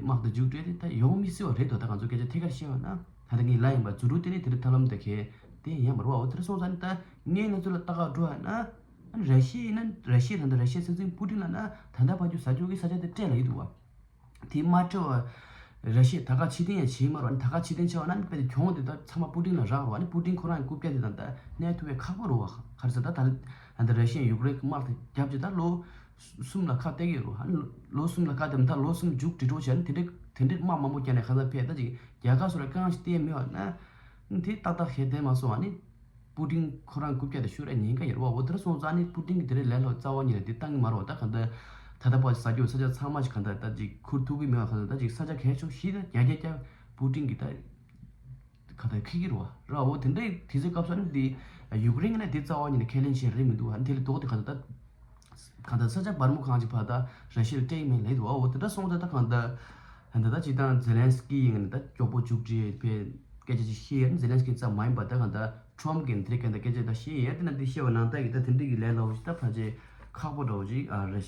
དམག་དེ་མཇུག་སྒྲིལ་དེ་ད་ཡོང་མི་སྲིད་པ་རེད་དོ། ད་ང་ཚོ་སྐད་ཆ་ཐད་ཀར་བཤད་པ་ན་ད་ལྟ་ངས་ལབ་ཡིན་པ་རྫུ་འཕྲུལ་བསྟན་ནས་དེ་འདྲ་ཐབས་ལམ་དེ་གས་བསྟན་ཡ་མ་རོ། འོ་དེ་འདྲ་སོང་ཙང་ནི་ད་ངའི་གནས་ཚུལ་ལ་ལྟ་ག་འགྲོ་ཡ་ན་ཨ་ནི་ར་ཤི་ཡ་ཡིན་ན་ར་ཤི་ཡ་ད་ལྟ་ར་ཤི་ཡའི་སྲིད་འཛིན་པུ་ཏིན་ལ་ན་ད་ལྟ་བར་དུ་ཟ་རྒྱུ་གི་ས་ཆ་དེ་སྤྲད་ལ་ཡི་འདུག་བ། དེ་མ་སྤྲད་པ་ར་ཤི་ཡས་ད་ག་ཕྱིར་འཐེན་ཡང་བྱེད་མ་རོགས། ཨ་ནི་ད་ག་ཕྱིར་འཐེན་བྱས་པ་ན་ཨ་ནི་དཔེ་དེ་གྱོང་དེ་ད་ཚང་མ་པུ་ཏིན་ལ་རག་རོགས། ཨ་ནི་པུ་ཏིན་ཁོ་རང་གི་རྐུབ་བཀྱག་དེ་དང་ད་གནས་ཐུབ་པའི་ཁག་པོ་རོགས། ག་རེ་ཟེར་ད་ད་ད་ད་ར་ཤི་ཡས་ཡུཀ་རེན་གྱི་དམག་དེ་རྒྱབ་ཀྱི་ད་ལོ་གསུམ་ལ་ཁ་གཏད་ཀྱི་རོགས། ཨ་ནི་ལོ་གསུམ་ལ་ཁ་གཏད་མི་ད་ལོ་གསུམ་མཇུག་སྒྲིལ་འགྲོ་བྱས། ཨ་ནི་དེ་འདྲའི་དེ་འདྲའི་དམག་མང་པོ་བརྒྱབ་ནས་ག་ས་ཕེབས་ད་ཅིག་རྒྱལ་ཁབ་སུ་ར་རྐང་ཞིག་བསྟན་མེད་པ་ན་ཨ་ནི་དེ་ཏག་ཏག་ཞེ་བསྟན་མ་སོང་། ཨ་ནི། པུ་ཏིན་ཁོ་རང་རྐུབ་བཀྱག་དེ་ཤུགས་ར་ཉེན་ཁ་ཡོད་རེད་བ། འོ་དེ་འདྲ་སོང་ཙང་ནི་པུ་ཏིན་གྱིས་དེ་རིང་ལན་ལོག་རྩ་བ་ཉིད་ནས་དེ་བཏང་གི་མ་རེད་བ། ད་གང་ལྟར་ད་ལྟ་བར་ཟ་རྒྱུ་ས་ཆ་ཚང་མ་ཞིག་གང་ལྟར་ད་ཅིག་ཁུར་ཐུབ་ཀྱི་མེད་བ། གང་ལྟར་ད་ཅིག་ས་ཆ་གལ་ཆེ་ཤོས་ཤིག་ད་རྒྱ་རྒྱ་རྒྱ་པུ་ཏིན་གྱིས་ད་གང་ལྟར་འཁྱེར་གྱི་རེད་བ། རེད་བ། འོ་དེ་འདྲའི་དུས་ཚོད་སྐབས་སུ་ནི་དེ་ཡུཀ་རེན་གྱིས་ནི་དེ་རྩ་བ་ཉིད་ནས་ཁས་ལེན་བྱེད་རེད་མི་འདུག་བ། དེ་ལས་ལྡོག་སྟེ་གང་ལྟར་ད་གང་ལྟར་ས་ཆ་སྦར་མོ་གང་ཅིག་བར་ད་ར་ཤི་ཡར་སྤྲད་ཀྱི་མེད་ལབ་འདུག་བ། འོ་དེ་འདྲ་སོང་ཙང་ད་གང་ལྟར་ད་ད་ད་སྤྱིར་བཏང་ཛེ་ལན་སི་ཀི་ཡིན་ན་ད་མགྱོགས་པོ་མཇུག་སྒྲིལ་ཕེ་སྐད་ཆ་ཅིག་བཤད་ཡ་ནི་ཛེ་ལན་སི་ཀི་ཙམ་མ་ཡིན་པ་ད་གང་ལྟར་ཁྲོམ་གྱིས་དེ་རིང་གང་ལྟར་སྐད་ཆ་ད་བཤད་ཡ་དེ་ན་དེ་བཤད་པ་ནང་ལྟར་གྱི་ད་དེ་འདྲ་གི་ལས་སླ་བོ་ཞིག་ད་ཕལ་ཆེར་ ཁག་པོ་འདྲ་བོ་ཅིག་ཨ་རེད།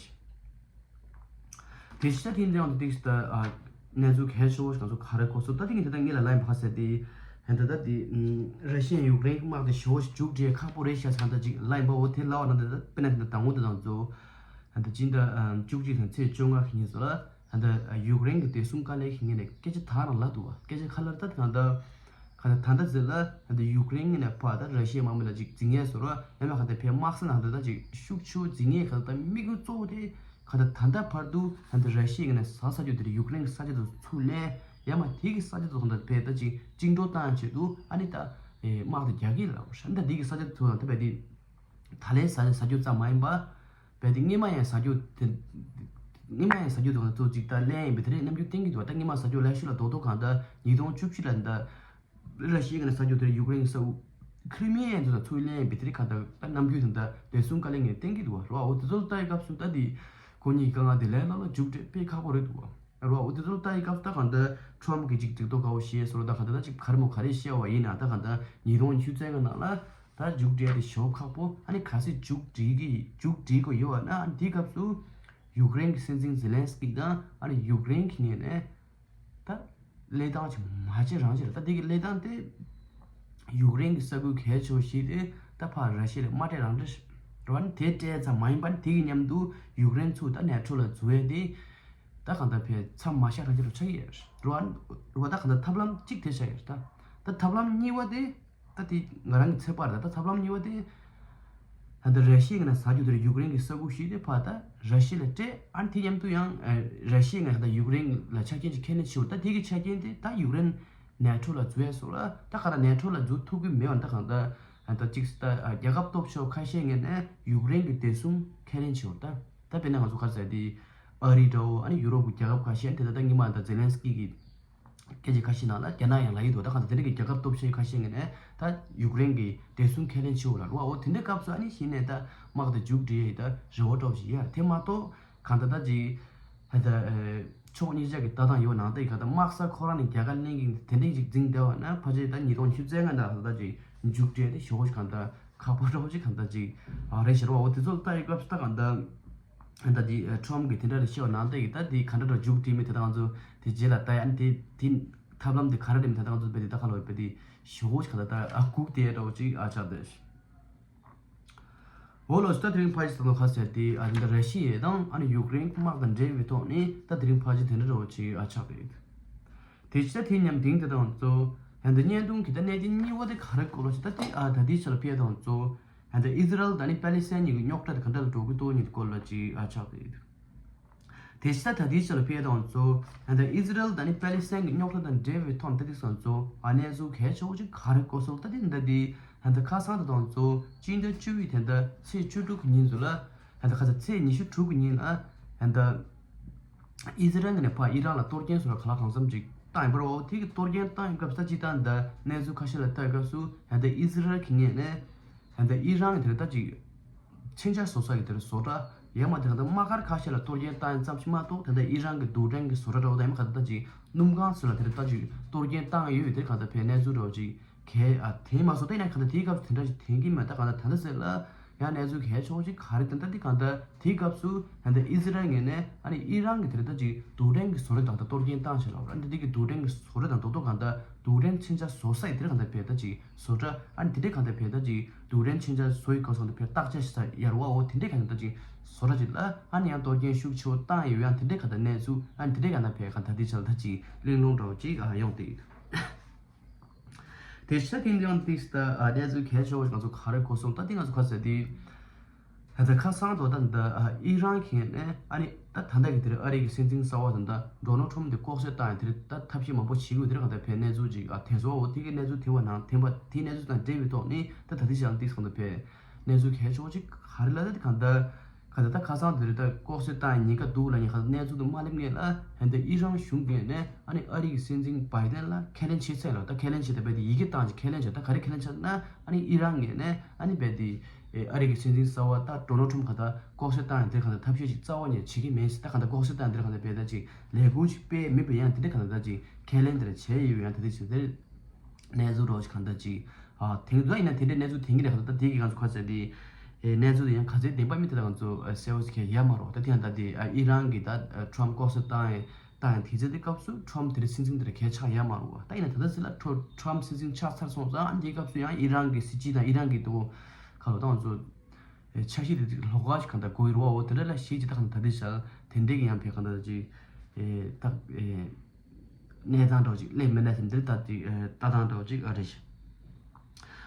དེ་ཕྱི་ད་དེ་འདྲ་ཡང་དེ་ད་ཨ་གནས་ཚུལ་གལ་ཆེ་བོ་ཞིག་ང་ཚོ་ག་རེ་གོ་སོང་། ད་དེ་ངས་དེ་ད་ངས་ལ་ལན་ཕ་ཟེར་དེ་ཧན་ད་ད་དེ་ར་ཤི་ཡ་ཡུཀ་རེན་དམག་དེ་ཞེ་བོ་ཞིག་མཇུག་སྒྲིལ་ཁག་པོ་རེད་ཤག་ཟེར་ད་ཅིག་ལན་པ་འོ་དེ་ལ་བ་ན་དེ་ད་དཔེར་ན་དེ་ད་དང་བོ་དེ་དང་ཚོ་ཧན་ད་ཅིག་ད་བཅུ་གཅིག་དང་ཚེས་བཅོ་ལྔ་གི་ཉིན་སོ་ལ། ད་ཡུཀ་རེན་གྱི་བདེ་སྲུང་བཀའ་བློན་གྱི་ངོས་ནས་སྐད་ཆ་དག་རང་ལབ་འདུག་བ། སྐད་ཆ་ཁ་ལར་ད་གང་ལྟར་གང་ལྟར་ད་ལྟ་ཟེར་ལ་ད་ལྟ་ཡུཀ་རེན་ངོས་ནས་ཕར་ད་ར་ཤི་ཡའི་དམག་མི་ལ་ཅིག་འཛིང་ཡས་བཟོ་ར་ཡང་ན་གང་ལྟར་ཕའི་དམག་ས་ནང་ད་ལྟ་ཅིག་ཤུགས་ཆེ་འཛིང་ཡས་གང་ལྟར་དམིགས་ཡུལ་གཙོ་བོ་དེ་གང་ལྟར་ད་ལྟ་བར་དུ་ད་ལྟ་ར་ཤི་ཡའི་ངོས་ནས་ཟ་ས་རྒྱུ་དེ་ཡུཀ་རེན་གྱི་ས་ཆ་དུ་ཚུར་ལེན་ཡང་མ་དེ་གི་ས་ཆ་དུ་གང་ལྟར་ཕའི་ད་ཅིག་བཅིངས་འགྲོལ་བཏང་ཡས་ཆེད་དུ་ཨ་ནི་ད་དམག་དེ་རྒྱག་གི་ལ་ཨ་ནི་ད་དེ་གི་ས་ཆ་དུ་ད་ལྟ་ཕའི་དེ། ད་ལན་ཟ་ཟ་རྒྱུ་ཙམ་མ་ཡིན་པ། རྦད་དེ་སྔོན་མ་ཡང་ཟ་རྒྱུ་དེ། སྔོན་མ་ཡང་ཟ་རྒྱུ་དང་ཚོ་ཅིག་ད་ལན་ཡིན་པའི་དེ་རེད་རྣམ་འགྱུར་བསྟན་གྱི་འདུག་ད་སྔོན་མ་ཟ་རྒྱུ་ལ་ཤུ་ལ་རྡོག་རྡོག་གང་ད་ཉིས་སྟོང་བཅུ་བཞི་ལ་ད་ར་ཤི་ཡའི་ངོས་ནས་ཟ་རྒྱུ་དེ་ཡུཀ་རེན་གྱི་ས་ཁྲི་མི་ཡན་དུ་ད་ཚུར་ལན་ཡིན་པའི་དེ་རེད་གང་ད་ད་རྣམ་འགྱུར་དང་ད་བདེ་སྲུང་བཀའ་བློན་ངས་བསྟན་གྱི་འདུག་བ་རོ། འོ་དེ་ཚོ་ལ་ལྟ་ཡི་སྐབས་སུ་ད་དེ་ཁོ་གཉིས་ཀྱི་དཀའ་ངལ་དེ་ལན་ལ་ལ་མཇུག་འབྲས་དཔེ་ཁག་པོ་རེད་འདུག་བ། རོ། འོ་དེ་ཚོ་ལ་ལྟ་ཡི་སྐབས་ད་གང་ལྟར་ཁྲོམ་གྱི་ཅིག་འགྲིག་མདོག་དཀར་པོ་བཤད་སོང་ད་གང་ལྟར་ད་ཅིག་ག་རེ་མོ་ག་རེ་བཤད་བ་ཡིན་ན་ད་གང་ལྟར་ཉིས་སྟོང་ཉི་ཤུ་རྩ་ལྔ་ནང་ལ་ད་མཇུག་སྒྲིལ་དེ་ཞེ་པོ་ཁག་པོ། ཨ་ནི་གལ་སྲིད་མཇུག་སྒྲིལ་གི་མཇུག་སྒྲིལ་དགོས་ཡོད་བ་ན་ཨ་ནི་དེའི་སྐབས་སུ་ཡུཀ་རེན་གྱི་སྲིད་འཛིན་ཛེ་ལན་སི་ཀི་དང་ཨ་ནི་ཡུཀ་རེན་གྱི་ངོས་ནས་ད་གླེང་སྟངས་ཅིག་མ་བྱེད་རང་བྱེད་རེད། ད་དེ་གི་གླེང་སྟངས་དེ་ཡུཀ་རེན་གྱི་ས་ཁུལ་གལ་ཆེ་བ་ཞིག་དེ་ད་ཕར་ར་ཤི་ཡ་ལ་མ་སྤྲད་རང་སྤྲད་རེད་བ། ཨ་ནི་དེ་སྤྲད་ཙམ་མ་ཡིན་པ་ནི་དེ་གི་མཉམ་དུ་ཡུཀ་རེན་ཚུར་ད་ནེ་ཊོ་ལ་འཛུལ་ཡས་དེ། ད་གང་ལྟར་ཕའི་མཚམས་མ་བཞག་རང་ཅི་རུ་ཆགས་ཀྱི་ཡོད་རེད་བ། རེད་བ། ད་གང་ལྟར་ཐབས་ལམ་གཅིག་དེ་ཆགས་ཡོད་རེད། ད་ད་ཐབས་ལམ་གཉིས་པ་དེ་ད་དེ་ང་རང་གི་ཚོད་དཔག་རེད། ད་ཐབས་ལམ་གཉིས་པ་དེ་ད་ལྟ་ར་ཤི་ཡའི་ངོས་ནས་ཟ་རྒྱུ་དེ་ཡུཀ་རེན་གྱི་ས་ཁུལ་ཞིག་དེ་ཕར་ད་ར་ཤི་ཡ་ལ་སྤྲད། ཨ་ནི་དེ་མཉམ་དུ་ཡང་ར་ཤི་ཡའི་ངོས་ནས་ད་ཡུཀ་རེན་ལ་ཆ་རྐྱེན་ཅིག་ཁས་ལེན་བྱེད་འོ། ད་དེ་གི་ཆ་རྐྱེན་དེ་ད་ཡུཀ་རེན་ནེ་ཊོ་ལ་འཛུལ་ཡས་སོགས་ལ་ད་ག་ར་ནེ་ཊོ་ལ་འཛུལ་ཐུབ་ཀྱི་མེད་པ་ད་གང་ལྟར་ད་གཅིག་ད་རྒྱལ་ཁབ་སྟོབས་ཆེ་བ་ཁ་ཤས་ངོས་ནས་ཡུཀ་རེན་གྱི་བདེ་སྲུང་ཁས་ལེན་བྱེད་འོ། ད། ད་དཔེར་ན་ང་ཚོ་ག་རེ་ཟེར་དེ། ཨ་རི་འདྲ་བོ་ཨ་ནི་ཡུ་རོབ་ཀྱི་རྒྱལ་ཁབ་ཁ་ཤས་དེ་ད་ལྟ་སྔོན་མ་ད་ཛེ་ལན་སི་ཀི་གི་སྐད་ཆ་ཁ་ཤས་ནང་ལ་རྒྱ་ནག་ཡང་ལབ་ཀྱི་འདུག་ད་གང་ལྟར་དེ་འདྲ་གི་རྒྱལ་ཁབ་སྟོབས་ཆེ་ཁ་ཤས་ངོས་ནས་ད་ཡུཀ་རེན་གྱི་བདེ་སྲུང་ཁས་ལེན་བྱེད་འོ་ལ་རོ། འོ་དེ་འདྲའི་སྐབས་སུ་ཨ་ནི་གཞི་ནས་ད་དམག་དེ་མཇུག་སྒྲིལ་ཡས་ད་རེ་བ་འདྲ་བོ་ཞིག་ཡོད་རེད། དེ་མ་གཏོགས་གང་ལྟར་ད་ཅིག་ད་ད་ཕྱོགས་གཉིས་ཆ་གི་ལྟ་སྟངས་ཡོད་ནང་ད་གང་ལྟར་དམག་ས་ཁོ་རང་ནས་རྒྱལ་ཁ་ལེན་གྱི་དེ་འདྲའི་ཅིག་འཛིང་བསྡད་པ་ན་ཕལ་ཆེར་ད་ཉིས་སྟོང་ཉི་ཤུ་རྩ་ལྔ་ནང་ད་ཅིག་མཇུག་སྒྲིལ་དེ་ཞེ་པོ་ཞིག་གང་ལྟར་ཁག་པོ་འདྲ་བོ་ཅིག་གང་ལྟར་ཅིག་རེད་ཤག་རོ། འོ་དེ་ཚོ་ལ་ལྟ་ཡི་སྐབས་སུ་ད་གང་ལྟར། ད་འདི་ཁྲོམ་གྱི་དེ་འདྲ་རེ་ཤེས་པ་ནང་བསྟན་གྱི་ད་འདི་ག་འདྲ་འདྲ་མཇུག་སྒྲིལ་མི་དེ་དང་ཚོ་དེ་རྗེས་ལ་ད་ཡང་དེ་དེ་ཐབས་ལམ་དེ་ག་རེ་རེད་མི་དེ་དང་ཚོ་བས་དེ་ད་ག་ལ་བས་དེ་ཞེ་པོ་ཞིག་ག་ད་ད་ཨ་སྒུག་དེ་འདྲ་བོ་ཅིག་ཨ་ཆགས་དེ། འོ་ལོ་ད་དེ་རིང་ཕལ་ཆེར་ད་ལོ་ཁ་ཟེར་དེ་ཨ་རི་འདྲ་ར་ཤི་ཡ་དང་ཨ་ནི་ཡུཀ་རེན་དམག་དང་འབྲེལ་བའི་ཐོག་ནས་ད་དེ་རིང་ཕལ་ཆེར་དེ་འདྲ་འདྲ་བོ་ཅིག་ཨ་ཆགས་དེ། དེ་ཕྱི་ད་དེ་མཉམ་དེང་དེ་དང་ཚོ་ཧན་ད་བརྙན་ཐུང་གི་ད་གནད་དོན་གཉིས་པ་དེ་ག་རེ་སྐོར་ལ་ཞིག་ད་དེ་ཨ་ད་དེ་ཆ་ལ་ཕེ་དང་ཚོ། ཧན་ད་ཨི་ཟི་རལ་དང་ནི་པ་ལི་སི་ཐན་གཉིས་ཀྱི་རྙོག་དྲ་དེ་ག་འདྲ་ལ་འགྲོ་གི་འདུག་གཉིས་ཀྱི་སྐོར་ལ་ཅིག་ཨ་ཆགས་ཀྱི་ཡོད། དེ་ཕྱི་ད་ད་དེ་ཆ་ལ་ཕེ་དང་ཚོ་ཧན་ད་ཨི་ཟི་རལ་དང་ནི་པ་ལི་སི་ཐན་གྱི་རྙོག་དྲ་དང་འབྲེལ་བའི་ཐོག་ནས་ད་དེ་སང་ཚོ་ཨ་གནས་ཚུལ་གལ་ཆེ་བོ་ཅིག་ག་རེ་གོ་སོང་ད་དེ་ད་དེ་ཧན་ད་ཁ་སང་དེ་དང་ཚོ་སྤྱི་ཟླ་བཅུ་པའི་དེ་ད་ཚེས་བཅུ་དྲུག་གི་ཉིན་ཚོ་ལ། ད་ལྟ་ཁ་སང་ཚེས་ཉི་ཤུ་དྲུག་གི་ཉིན་ལ་ད་ལྟ་ཨི་ཟི་རལ་ནས་ཕར་ཨི་རན་ལ་གཏོར་སྐྱོན་སོགས་ལ་ག་ལ་གང་འཚམ་ཅིག་བཏང་ཡོད་པ་རེད་བ། དེ་གི་གཏོར་སྐྱོན་བཏང་ཡོད་སྐབས་ད་ཅིག་ད་ལྟ་གནས་ཚུལ་ཁ་ཤས་ལ་ལྟ་ཡོད་སྐབས་སུ་ད་ལྟ་ཨི་ཟི་རལ་གྱི་ངོས་ནས་ད་ལྟ་ཨི་རན་གྱི་དེར་ད་ཅིག་མཚོན་ཆ་བཟོ་ས་གི་དེར་བཟོ་གྲྭ་ཡང་མ་དེ་ད་ལྟ་དམག་སྒར་ཁ་ཤས་ལ་གཏོར་སྐྱོན་བཏང་ཡོད་ཙམ་ཞིག་མ་གཏོགས་ད་ལྟ་ཨི་རན་གྱི་རྡུལ་ཕྲན་གྱི་བཟོ་གྲྭ་འདྲ་བོ་དང་ཡང་མ་ག་ད་ལྟ་ཅིག་སྣུམ་ཁང་ཚོ་ལ་དེར་ད་ཅིག་གཏོར་སྐྱོན་བཏང་ཡོད་ཡོད་དེར་གང་ལྟར་ཕའི་གནས་ཚུལ་འདྲ་བོ་ཅིག་གས་ཨ་དེ་མ་སོང་ད་ཡིན་ན་གང་ལྟར་དེའི་སྐབས་སུ་དེ་འདྲ་ཞིག་དྲན་གྱི་མེད། ད་གང་ལྟར་ད་ལྟ་ཟེར་ལ་ཡང་གནས་ཚུལ་གལ་ཆེ་བོ་ཅིག་ག་རེ་དེ་འདྲ་དེ་གང་ལྟར་དེའི་སྐབས་སུ་ད་ལྟ་ཨི་ཟི་རལ་ངོས་ནས་ཨ་ནི་ཨི་རན་གྱི་དེ་འདྲ་ད་ཅིག་རྡུལ་ཕྲན་གྱི་བཟོ་གྲྭ་དང་ད་གཏོར་སྐྱོན་བཏང་ཞེས་ལབ་ར། ཨ་ནི་དེ་གི་རྡུལ་ཕྲན་གྱི་བཟོ་གྲྭ་དང་རྡོག་རྡོག་གང་ལྟར་རྡུལ་ཕྲན་མཚོན་ཆ་བཟོ་ས་ཡི་དེ་འདྲ་གང་ལྟར་ཕའི་ད་ཅིག་བཟོ་གྲྭ་ཨ་ནི་དེ་འདྲའི་གང་ལྟར་ཕའི་ད་ཅིག་རྡུལ་ཕྲན་མཚོན་ཆ་བཟོ་ཡི་སྐབས་སུ་ད་ཕའི་བརྟག་དཔྱད་ཞིག་ཡར་བ་འོ་དེ་འདྲའི་གང་ལྟར་ད་ཅིག་བཟོ་གྲྭ་ཅིག་ལ་ཨ་ནི་ཡང་གཏོར་སྐྱོན་ཤུགས་ཆེ་བོ་བཏང་ཡོད། ཡང་དེ་འདྲའི་གང་ལྟར་གནས་ཚུལ་ཨ་ནི་དེ་འདྲའི་གང་ལྟར་ཕའི་གང་ལྟར་དེ་ཆ་ལ་ད་ཅིག་གླེང་སློང་འདྲ་བོ་ཅིག་ཨ་ཡོང་བསྡད་ཡོད། དེ་ཕྱིར་དེང་སང་ཏིས་ད་གནས་ཚུལ་གལ་ཆེ་བོ་ཞིག་ང་ཚོ་ག་རེ་གོ་སོང་། ད་དེ་ང་ཚོ་ག་ཟེར་དེ། ད་ལྟ་ཁ་སང་དུ་ད་ད་ཨི་རན་གྱི་ནས་ཨ་ནི་ད་ད་ལྟ་གི་དེར་ཨ་རི་གི་སྲིད་འཛིན་གསར་བ་ད་ད་ཌོ་ནལ་ཊམ་དེ་ལྐོག་གསོད་བཏང་ཡང་དེར་ད་ཐབས་ཤེས་མང་པོ་བྱེད་དགོས་དེར་གང་ལྟར་ཕའི་གནས་ཚུལ་ཅིག་ཨ་དེ་ཚོ་འོ་དེ་གི་གནས་ཚུལ་དེ་བ་ནང་དེ་བ་དེའི་གནས་ཚུལ་དང་འབྲེལ་བའི་ཐོག་ནས་ད་ད་ལྟ་ཞང་ཏིས་གང་ལྟར་ཕའི་གནས་ཚུལ་གལ་ཆེ་བོ་ཅིག་ག་རེ་ལ་ད་དེ་གང་ལྟར་ག་ད་ད་ཁ་སང་དེར་ད་ལྐོག་གསོད་བཏང་ཡང་ཉེན་ཁ་འདུག་ལ་ཉེན་ཁ་གནས་ཚུལ་དུ་མ་སླེབས་ངེས་ལ་ཧན་ད་ཨི་རན་གཞུང་གི་ནས་ཨ་ནི་ཨ་རི་གི་སྲིད་འཛིན་བྷའི་ཏན་ལ་ཁས་ལེན་བྱེད་ཚད་ལ་ད་ཁས་ལེན་བྱེད་ད་བས་དེ་ཡི་གེ་བཏང་ཅིག་ཁས་ལེན་བྱེད་ད་ག་རེ་ཁས་ལེན་བྱེད་ན་ཨ་ནི་ཨི་རན་ངོས་ནས་ཨ་ནི་བས་དེ་ཨ་རི་གི་སྲིད་འཛིན་གསར་བ་ད་ཌོ་ནལ་ཊམ་ག་ད་ལྐོག་གསོད་བཏང་ཡང་དེ་ག་ད་ཐབས་ཤེས་ཅིག་རྩ་བ་ནས་བྱེད་ཀྱི་མེད་ཟེར། ད་ག་ད་ལྐོག་གསོད་བཏང་དེར་ག་ད་བས་ད་ཅིག་ལས་འགུལ་ཅིག་སྤེལ་མེད་པའི་ཡང་དེ་འདྲ་ག་ད་ད་ཅིག་ཁས་ལེན་དེར་བྱས་ཡོད་ཡང་དེ་འདྲ་ཅིག་དེར་གནས་ཚུལ་རོགས་ཤིག་གང་ལྟར་ཅིག་ཨ་དེང་དུ་ཡིན་ན་དེ་འདྲའི་གནས་ཚུལ་དེང་གི་རེད། གང་ལྟར་དེ་གི་ང་ཚོ་ཁ་ཟེར་དེ་ གནས་ཚུལ་དེ་ཡང་ག་ཚོད་བདེན་པ་མིན་དེ་ལ་ང་ཚོ་གསལ་བོ་ཞིག་ཡོད་མ་རེད། ད་དེ་ཡང་ད་དེ་ཨི་རན་གྱིས་ད་ཊམ་ལྐོག་ཟ་བཏང་ཡང་བཏང་ཡང་དེ་ཚོ་དེ་སྐབས་སུ་ཊམ་དེ་རིང་སྲིད་འཛིན་དེ་ལ་གལ་ཆགས་ཡོད་མ་རེད་བ། ད་ཡིན་ན་ད་ལྟ་ཟེར་ལ་ཊམ་སྲིད་འཛིན་ཆགས་ཚར་སོང་ཙང་ཨ་ནི་དེའི་སྐབས་སུ་ཡང་ཨི་རན་གྱི་སྲིད་སྤྱི་དང་ཨི་རན་གྱི་དུ་ག་ལོ་ད་ང་ཚོ་འཆར་གཞི་དེ་ལོགས་ཀ་ཞིག་གང་ལྟར་དགོས་ཡོད་རེད་བ། འོ་དེ་འདྲ་ལ་གཞིགས་ཀྱི་ད་གང་ལྟར་ད་དེ་བཞག་དེ་འདྲས་ཀྱི་ཡང་བས་གང་ལྟར་ཅིག་ད། གནས་སྟངས་འདྲ་བོ་ཅིག་སླེབས་མེད་ན་ཟེར་འདིར་ལྟ་ཅིག་ལྟ་སྟངས་འདྲ་བོ་ཅིག་ཨ་རེད་ཤག་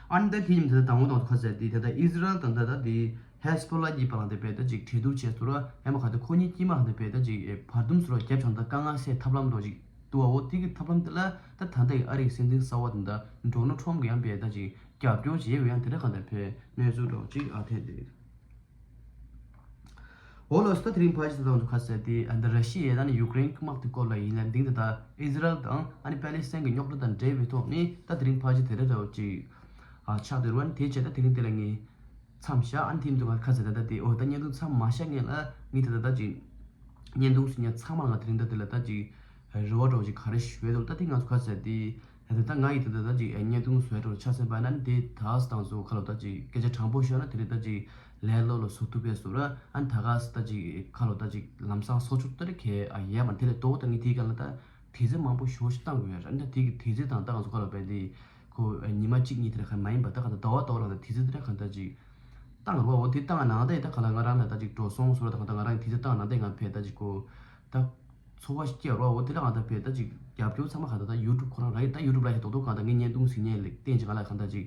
ཨ་ནི་ད་དེ་ཡིན་དེ་ད་དང་པོ་དང་ཁ་གསལ་དེ་དེ་ད་ཨི་ཟི་རལ་དང་ད་ད་དེ་ཧེ་སི་བྷོ་ལ་གཉིས་བར་ལ་དེ་བས་ད་ཅིག་གྲོས་བསྡུར་བྱས་སོང་ར། ཡང་མ་ག་དེ་ཁོ་གཉིས་དཀྱིལ་མ་ག་དེ་བས་ད་ཅིག་བར་འདུམ་སོང་ར་རྒྱབ་བྱང་ད་དཀའ་ངལ་སེལ་ཐབས་ལམ་འདྲ་བོ་ཅིག་འདུག་བ། འོ་དེ་གི་ཐབས་ལམ་དེ་ལ་ད་ད་ལྟ་གི་ཨ་རིའི་སྲིད་འཛིན་གསར་བ་དང་ད་ཌོ་ནལ་ཊམ་གི་ཡང་བས་ད་ཅིག་རྒྱབ་སྐྱོར་བྱས་ཡོད། ཡང་དེ་འདྲ་གང་ལྟར་བས་གནས་ཚུལ་འདྲ་བོ་ཅིག་ཨ་ཐེ་དེ། འོ་ལགས་སོ། ད་དེ་རིང་ཕལ་ཆེར་ད་དུང་ཁ་གསལ་དེ་ཨ་ད་ར་ཤི་ཡས་ད་ནི་ཡུཀ་རེན་གྱི་དམག་དེ་སྐོར་ལ་ཡིན་ལ་འདིང་དེ་ད་ཨི་ཟི་རལ་དང་ཨ་ནི་པ་ལི་སི་ཐན་གྱི་རྙོག་དྲ་དང་འབྲེལ་བའི་ཐོག་ནས་ད་དེ་རིང་ཕལ་ཆེར་དེ་འདྲ་འདྲ་བོ་ཅིག་ཨ་ཆགས་བསྡད་རེད་བ། ཨ་ནི་དེ་བྱས་ད་དེ་རིང་དེ་ལ་ངས་མཚམས་བཞག་ཨ་ནི་དེ་མ་གཏོགས་ང་ཁ་གསལ་ད་ད་དེ་འོ་ད་བརྙན་ཐུང་མཚམས་མ་བཞག་སྔོན་ལ་ངས་ད་ད་ད་ཅིག་བརྙན་ཐུང་གཟིགས་མཁན་ཚང་མ་ལ་ང་དེ་རིང་ད་དེ་ལ་ད་ཅིག་རེ་བ་འདྲ་བོ་ཅིག་ག་རེ་ཞུ་ཡས་འདུག་ད་དེ་ང་ཚོ་ཁ་གསལ་དེ་ད་ལྟ་ད་ང་ཡི་ད་ལྟ་ད་ཅིག་བརྙན་ཐུང་བཟོ་ཡས་འདྲ་བོ་ཆགས་ཟིན་པ་ན་དེ་ད་སི་དང་ཚོ་ཁ་ལོ་ད་ཅིག་སྐད་ཆ་དྲང་པོ་ཤོད་ན་དེ་རིང་ད་ཅིག་ལས་སླ་ལ་བཟོ་ཐུབ་པས་སོ་ར། ཨ་ནི་ད་ག་སི་ད་ཅིག་ཁ་ལོ་ད་ཅིག་ལམ་སང་སོ་ཆུ་ལྟར་གས་ཨ་ཡས་མ་དེ་ལས་ལྟོ་ད་ངས་དེའི་སྒང་ལ་ད་དུས་ཚོད་མང་པོ་ཞོ་ཞིག་བཏང་དགོས་ཡ་ར། ཨ་ནི་ད་དེ་གི་དུས་ཚོད་དང་ད་ང་ཚོ་ཁ་ལོ་བས་དེ་ཁོ་ཉི་མ་གཅིག་གཉིས་དེ་ར་ཁ་མ་ཡིན་པ་ད་ག་ད་ཟླ་བ་ཟླ་བ་ལ་ད་དུས་ཚོད་དེ་ར་ག་ད་ཅིག་བཏང་རོགས། འོ་དེ་བཏང་ནང་ད་ད་ག་ལ་ང་རང་ལ་ད་ཅིག་འགྲོ་སོང་སོ་ར། ད་ག་ད་ང་རང་དུས་ཚོད་བཏང་ནང་ད་ང་ཕེ་ད་ཅིག་ཁོ་ད། ཚོར་བ་ཞིག་སྐྱེ་རོགས། འོ་དེ་འདྲ་གང་ལྟར་བས་ད་ཅིག་རྒྱབ་སྐྱོར་ཚང་མ་གང་ལྟར་ད་ཡུ་ཊུབ་ཁོ་རང་རག་གི་ད་ཡུ་ཊུབ་ལ་ཡ་ཏོག་ཏོག་གང་ལྟར་ངའི་བརྙན་ཐུང་གཟིགས་མཁན་ལ་བརྟེན་ཅིག་གང་ལ་གང་ལྟར་ཅིག་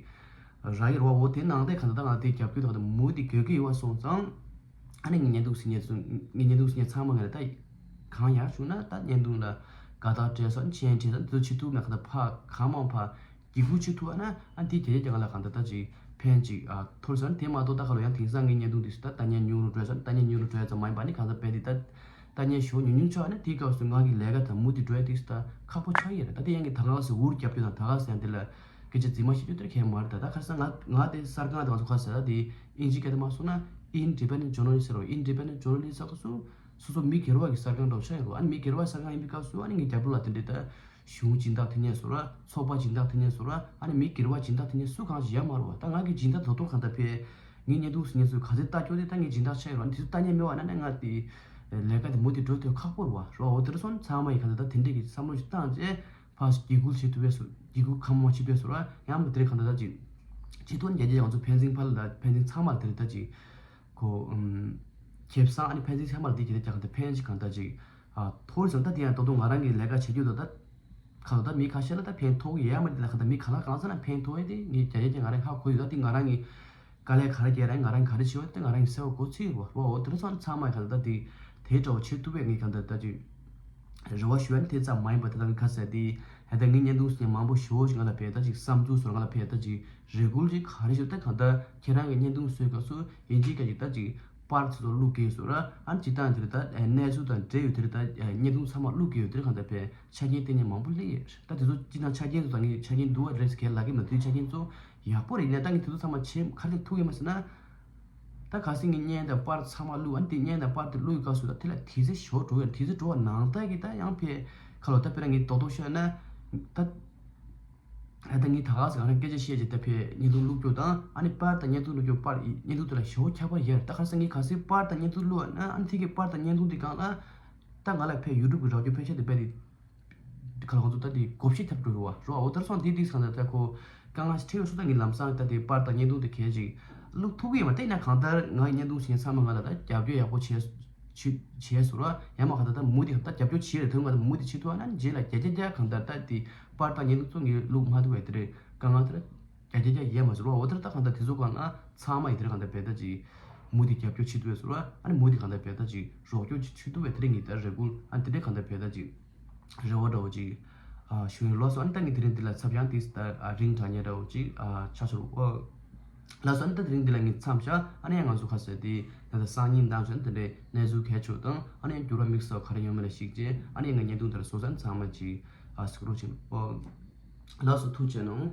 རག་གི་རོགས། འོ་དེ་ནང་དེ་གང་ལྟར་ད་ང་དེ་རྒྱབ་སྐྱོར་ད་གང་ལྟར་མུ་མཐུད་དགོས་ཀྱི་ཡོད་པ་སོང་ཙང་ཨ་ནི་ངའི་བརྙན་ཐུང་གཟིགས་མཁན་ཚོ་ངའི་བརྙན་ཐུང་གཟིགས་མཁན་ཚང་མ་ང་ལ་ད་གང་ཡག་བྱུང་ན་ད་བརྙན་ཐུང་ལ་དགའ་རྟགས་སྤྲད་སོང་མཆན་སྤྲད་སོང་དེ་ཚོ་བྱེད་ཐུབ་མེད་གང་ལྟར་ཕ་གང་མང་ཕ་སྒྱིད་སྐུལ་བྱེད་ཐུབ་ཨ་ན་ཨ་འདི་རྒྱ་རྒྱ་གང་ལ་གང་ལྟར་ད་ཅིག་ཕན་ཅིག་ཨ་ཐོར་སོང་། དེ་མ་གཏོགས་ད་ག་ལོ་ཡང་དེང་སང་ངའི་བརྙན་ཐུང་དེ་ཚོ་ད་ལྟ་ཉན་ཉུང་རུ་འགྲོ་ས་ལྟ་ཉན་ཉུང་རུ་འགྲོ་ཡ་ཙམ་མ་ཡིན་པ་ནི་གང་ལྟར་བས་དེ་ད་ལྟ་ཉན་ཞོ་ཉུང་ཉུང་ཆགས་ཨ་ན་དེའི་སྐབས་སུ་ང་གི་ལས་ཀ་དང་མུ་མཐུད་འགྲོ་ཡ་དེ་ཚོ་ད་ཁག་པོ་ཆགས་ཡོད་རེད། ད་དེ་ཡང་གི་ད་ག་སེ་འུར་རྒྱབ་རྒྱུ་དང་ད་ག་སེ་ཡང་དེ་ལ་སྐད་ཆ་རྫིག་མ་བཤད་རྒྱུ་དེ་གལ་མ་རེད། ད་ད་ཁ་སང་ང་ང་དེ་གསར་ཁང་དེ་ང་ཚོ་ཁ་ཟེར་ད་དེ་ཨིན་ཇི་སྐད་དུ་མ་སོང་ན་Independent Journalist ཟེར་རོ། Independent Journalist ཟེར་དུས་སུ་སོ་སོ་མི་སྒེར་བ་གི་གསར་ཁང་འདྲ་བོ་ཆགས་ཡོད་རེད། ཨ་ནི་མི་སྒེར་བ་གསར་ཁང་ཡིན་པའི་སྐབས་སུ་ཨ་ནི་ངའི་རྒྱབ་ལོགས་ལ་དེ་འདྲའི་ད་གཞུང་སྦྱིན་བདག་དེ་ནས་བཟོ་ར། ཚོགས་པ་སྦྱིན་བདག་དེ་ནས་བཟོ་ར། ཨ་ནི་མི་སྒེར་བ་སྦྱིན་བདག་དེ་ནས་སུ་གང་ཞིག་ཡོད་མ་རེད་བ། ད་ང་གི་སྦྱིན་བདག་ད་དུང་གང་ལྟར་ཕེ་ངའི་བརྙན་ཐུང་གཟིགས་མཁན་ཚོས་ག་ཚོད་ལྟ་སྐྱོ་དེ་ད་ངའི་སྦྱིན་བདག་ཆགས་ཡོད་རེད་བ། ཨ་ནི་དེ་ཚོ་ལྟ་མཁན་མེད་བ་ན་ནི་ང་དེ་ལས་ཀ་དེ་མུ་མཐུད་འགྲོ་ཐུབ་ཁག་པོ་རེད་བ། རོ་འོ་དེ་འདྲ་སོང་ཚང་མ་ཡི་ག་ད་ད་དེ་འདྲས་ཀྱི་བསམ་བློ་ཞིག་བཏང་རྗེས་ཕར་སྒྱིད་སྐུལ་བྱེད་ཐུབ་པས་སུ་སྒྱིད་སྐུལ་ཁ་མང་བྱེད་པས་སུ་ར། ཡང་མི་དེ་འདྲས་གང་ལྟར་ད་ཅིག་བྱེད་ཐུབ་ན་རྒྱ་རྒྱ་ང་ཚོ་ཕན་ཚུན་ཕར་ལ་ད་ཕན་ཚུན་ཚང་མ་ལ་དེ་འདྲས་ད་ཅིག་ཁོ་ཁེ་བཟང་ཨ་ནི་ཕན་ཚུན་ཚང་མ་ལ་དེ་གི་དེ་རྒྱ་གང་ལྟར་ཕན་ཞིག་གང་ལྟར་ཅིག་ཨ་ཐོར་སོང་། ད་དེ་ཡང་ད་དུང་ང་རང་གི་ལས་ཀ་བྱེད་རྒྱུ་ད་ད་གང་ལྟར་མི་ཁ་ཤས་ལ་ད་ཕན་ཐོགས་ཡས་མ་རེད། ད་གང་ལྟར་མི་ག་ལ་གང་ས་ན་ཕན་ཐོགས་ཡས་དེ་ངས་རྒྱ་རྒྱ་ང་རང་ཧ་གོ་ཡོད། ད་དེ་ང་རང་གི་དཀའ་ལས་ག་རེ་བརྒྱབ་རེད། ང་རང་ག་རེ་བྱེད་པ་དེ་ང་རང་གི་གསལ་བོ་གོ་ཚིག་རེད་བ། རོ་འོ་དེ་འདྲ་སོང་ཚང་མ་གང་ལྟར་དེ་དེ་འདྲ་བོ་བྱེད་ཐུབ་པས་ངས་གང་ལྟར་ད་ཅིག་རེ་བ་ཞུ་ཡ་ནི་དེ་ཙམ་མ་ཡིན་པ་དེ་དག་གི་ཁ་གསལ་དེ་ཧེ་ད་ངའི་བརྙན་ཐུང་ཞིག་མང་པོ་ཞུ་ཞིག་ང་ལ་ཕེ་ད་ཅིག་བསམ་ཚུལ་སོར་ང་ལ་ཕེ་ད་ཅིག་རེ་སྐུལ་ཅིག་ག་རེ་ཞུ་ད་གང་ལྟར་ཁྱེད་རང་གི་བརྙན་ཐུང་བཟོས་སྐབས་སུ་ཡིན་གཅིག་ཀ་ཅིག་ད་ཅིག་པར་ཚོ་ཚོ་བླུག་དགོས་སོ་ར། ཨ་ནི་སྤྱི་བཏང་དེ་རེད་ད་གནས་ཚུལ་དང་འབྲེལ་ཡོད་དེ་རེད་ད་བརྙན་ཐུང་ཚང་མ་བླུག་དགོས་ཡོད་དེ་རེད། གང་ལྟར་ཕེ་ཆ་རྐྱེན་བསྟན་མཁན་མང་པོ་སླེབས་ཡོད་ད། དེ་ཚོ་སྤྱི་བཏང་ཆ་རྐྱེན་ཚོ་ད་ངས་ཆ་རྐྱེན་འདུག་བ་རེད་ཟེར་གལ་ལབ་ཀྱི་མེད། དེ་ཆ་རྐྱེན་ཚོ་ཡག་པོ་རེད་ཡིན་ན་ད་ངས་དེ་ཚོ་ཚང་མ་བྱེད་ག་རེ་ཐུག་ཡོད་མ་ཟེར་ན། ད་ག་སེ་ངས་བརྙན་དང་པར་ཚང་མ་བླུགས། ཨ་ནི་དེ་བརྙན་དང་པར་དེ་བླུགས་ཡི་སྐབས་སུ་ད་དེ་ལ་དུས་ཚོད་ཞོ་འགྲོ་ཡོད། དུས་ཚོད་འགྲོ་བ་ནང་ལྟར་གྱི་ད་ཡང་ཕེ་ཁ་ལོ་ད་དཔེར་ན་ངས་རྡོག་རྡོག་ཤོད་ན་ད་ཨ་ད་ངས་ད་ག་སེ་ང་རང་སྐད་ཆ་བཤད་རྗེས་ད་ཕེ་བརྙན་ཐུང་བླུགས་རྒྱུ་དང་ཨ་ནི་པར་དང་བརྙན་ཐུང་བླུགས་རྒྱུ་པར་བརྙན་ཐུང་དེ་ལ་ཞོ་ཁྱད་པར་ཡོད། ད་ག་སེ་ངས་ག་སེ་པར་དང་བརྙན་ཐུང་བླུགས་ན་ཨ་ནི་དེ་གི་པར་དང་བརྙན་ཐུང་དེ་སྒང་ལ་ད་ང་ལ་ཕེ་ཡུ་ཊུབ་གི་རོགས་སྐྱོར་ཕན་ཆད་དེ་དཔེ་དེ། ཁ་ལ་ཁོང་ཚོ་ད་དེ་བགོ་བཤའ་ཐེབས་འགྲོ་རུ་བ་རོ། འོ་དེར་སོང་དེ་དུས་གང་ལྟར་ད་ཁོ་དཀའ་ངལ་ཞིག་འཕྲད་ཡོད་སོང་། ད་ངས་ལམ་སང་ད་དེ་པར་དང་བརྙན་ཐུང་དེ་གས་ཅིག་བླུག་ཐུབ་ཀྱི་ཡོད་མ་རེད། ཡིན་ན་གང་ལྟར་ང་བརྙན་ཐུང་བྱེད་མཁན་ཚང་མ་ང་ལ་ད་རྒྱབ་སྐྱོར་ཡག་པོ་བྱས་བྱས་བྱས་སོང་ར། ཡང་མ་གང་ལྟར་ད་མུ་མཐུད་ད་རྒྱབ་སྐྱོར་བྱས་རེད། དོན་ང་ད་མུ་མཐུད་བྱེད་ཐུབ་ཨ་ན་རྗེས་ལ་བརྒྱ་ཆ་བརྒྱ་གང་ལྟར་ད་དེ་པར་དང་བརྙན་ཐུང་ཚོ་ངས་བླུག་མ་ཐུབ་པ་དེ་རེད། དཀའ་ངལ་དེ་རེད། རྒྱ་རྒྱ་རྒྱ་ཡས་མ་ཟེར་བ། འོ་དེར་ད་གང་ལྟར་དེ་ཚོ་གང་ལ་ཚང་མ་ཡི་དེར་གང་ལྟར་བས་ད་ཅིག་མུ་མཐུད་རྒྱབ་སྐྱོར་བྱེད་ཐུབ་པས་ཟེར་བ། ཨ་ནི་མུ་མཐུད་གང་ལྟར་བས་ད་ཅིག་རོགས་སྐྱོར་ཅིག་བྱེད་ཐུབ་པས་དེ་རིང་ངེད་ད་རེ་སྐུལ་ཨ་ནི་དེ་འདྲས་གང་ལྟར་བས་ད་ཅིག་རེ་བ་འདྲ་བོ་ཅིག་ཨ་ཞུ་ཡིན་ལོ་སོ། ཨ་ནི་ད་ངས་དེ་རིང་འདི་ལ་ཚབ་ཡང་ཏིས་ད་ཨ་རིང་དྲག་ཉེ་འདྲ་བོ་ཅིག་ཨ་ཆ་ཤོར་བ་ལ་སོ། ཨ་ནི་ད་དེ་རིང་འདི་ལ་ངས་མཚམས་བཞག་ཨ་ནི་ཡང་ང་ཚོ་ཁ་གསལ་དེ་ད་ད་སང་ཉིན་འདང་ཞོན་དེ་འདྲས་གནས་ཚུལ་གལ་ཆེ་དང་ཨ་ནི་ཡང་འགྱུར་བ་དམིགས་བསལ་ག་རེ་ཡོང་མེད་ལ་གཞིགས་རྗེས་ཨ་ནི་ཡང་ང་བརྙན་ཐུང་དེ་ལ་བཟོ་ས་ཚང་མ་ཅིག་ཨ་གཟིགས་རོགས་བྱེད་ཨོ། ལགས་སོ་ཐུགས་རྗེ་གནང་།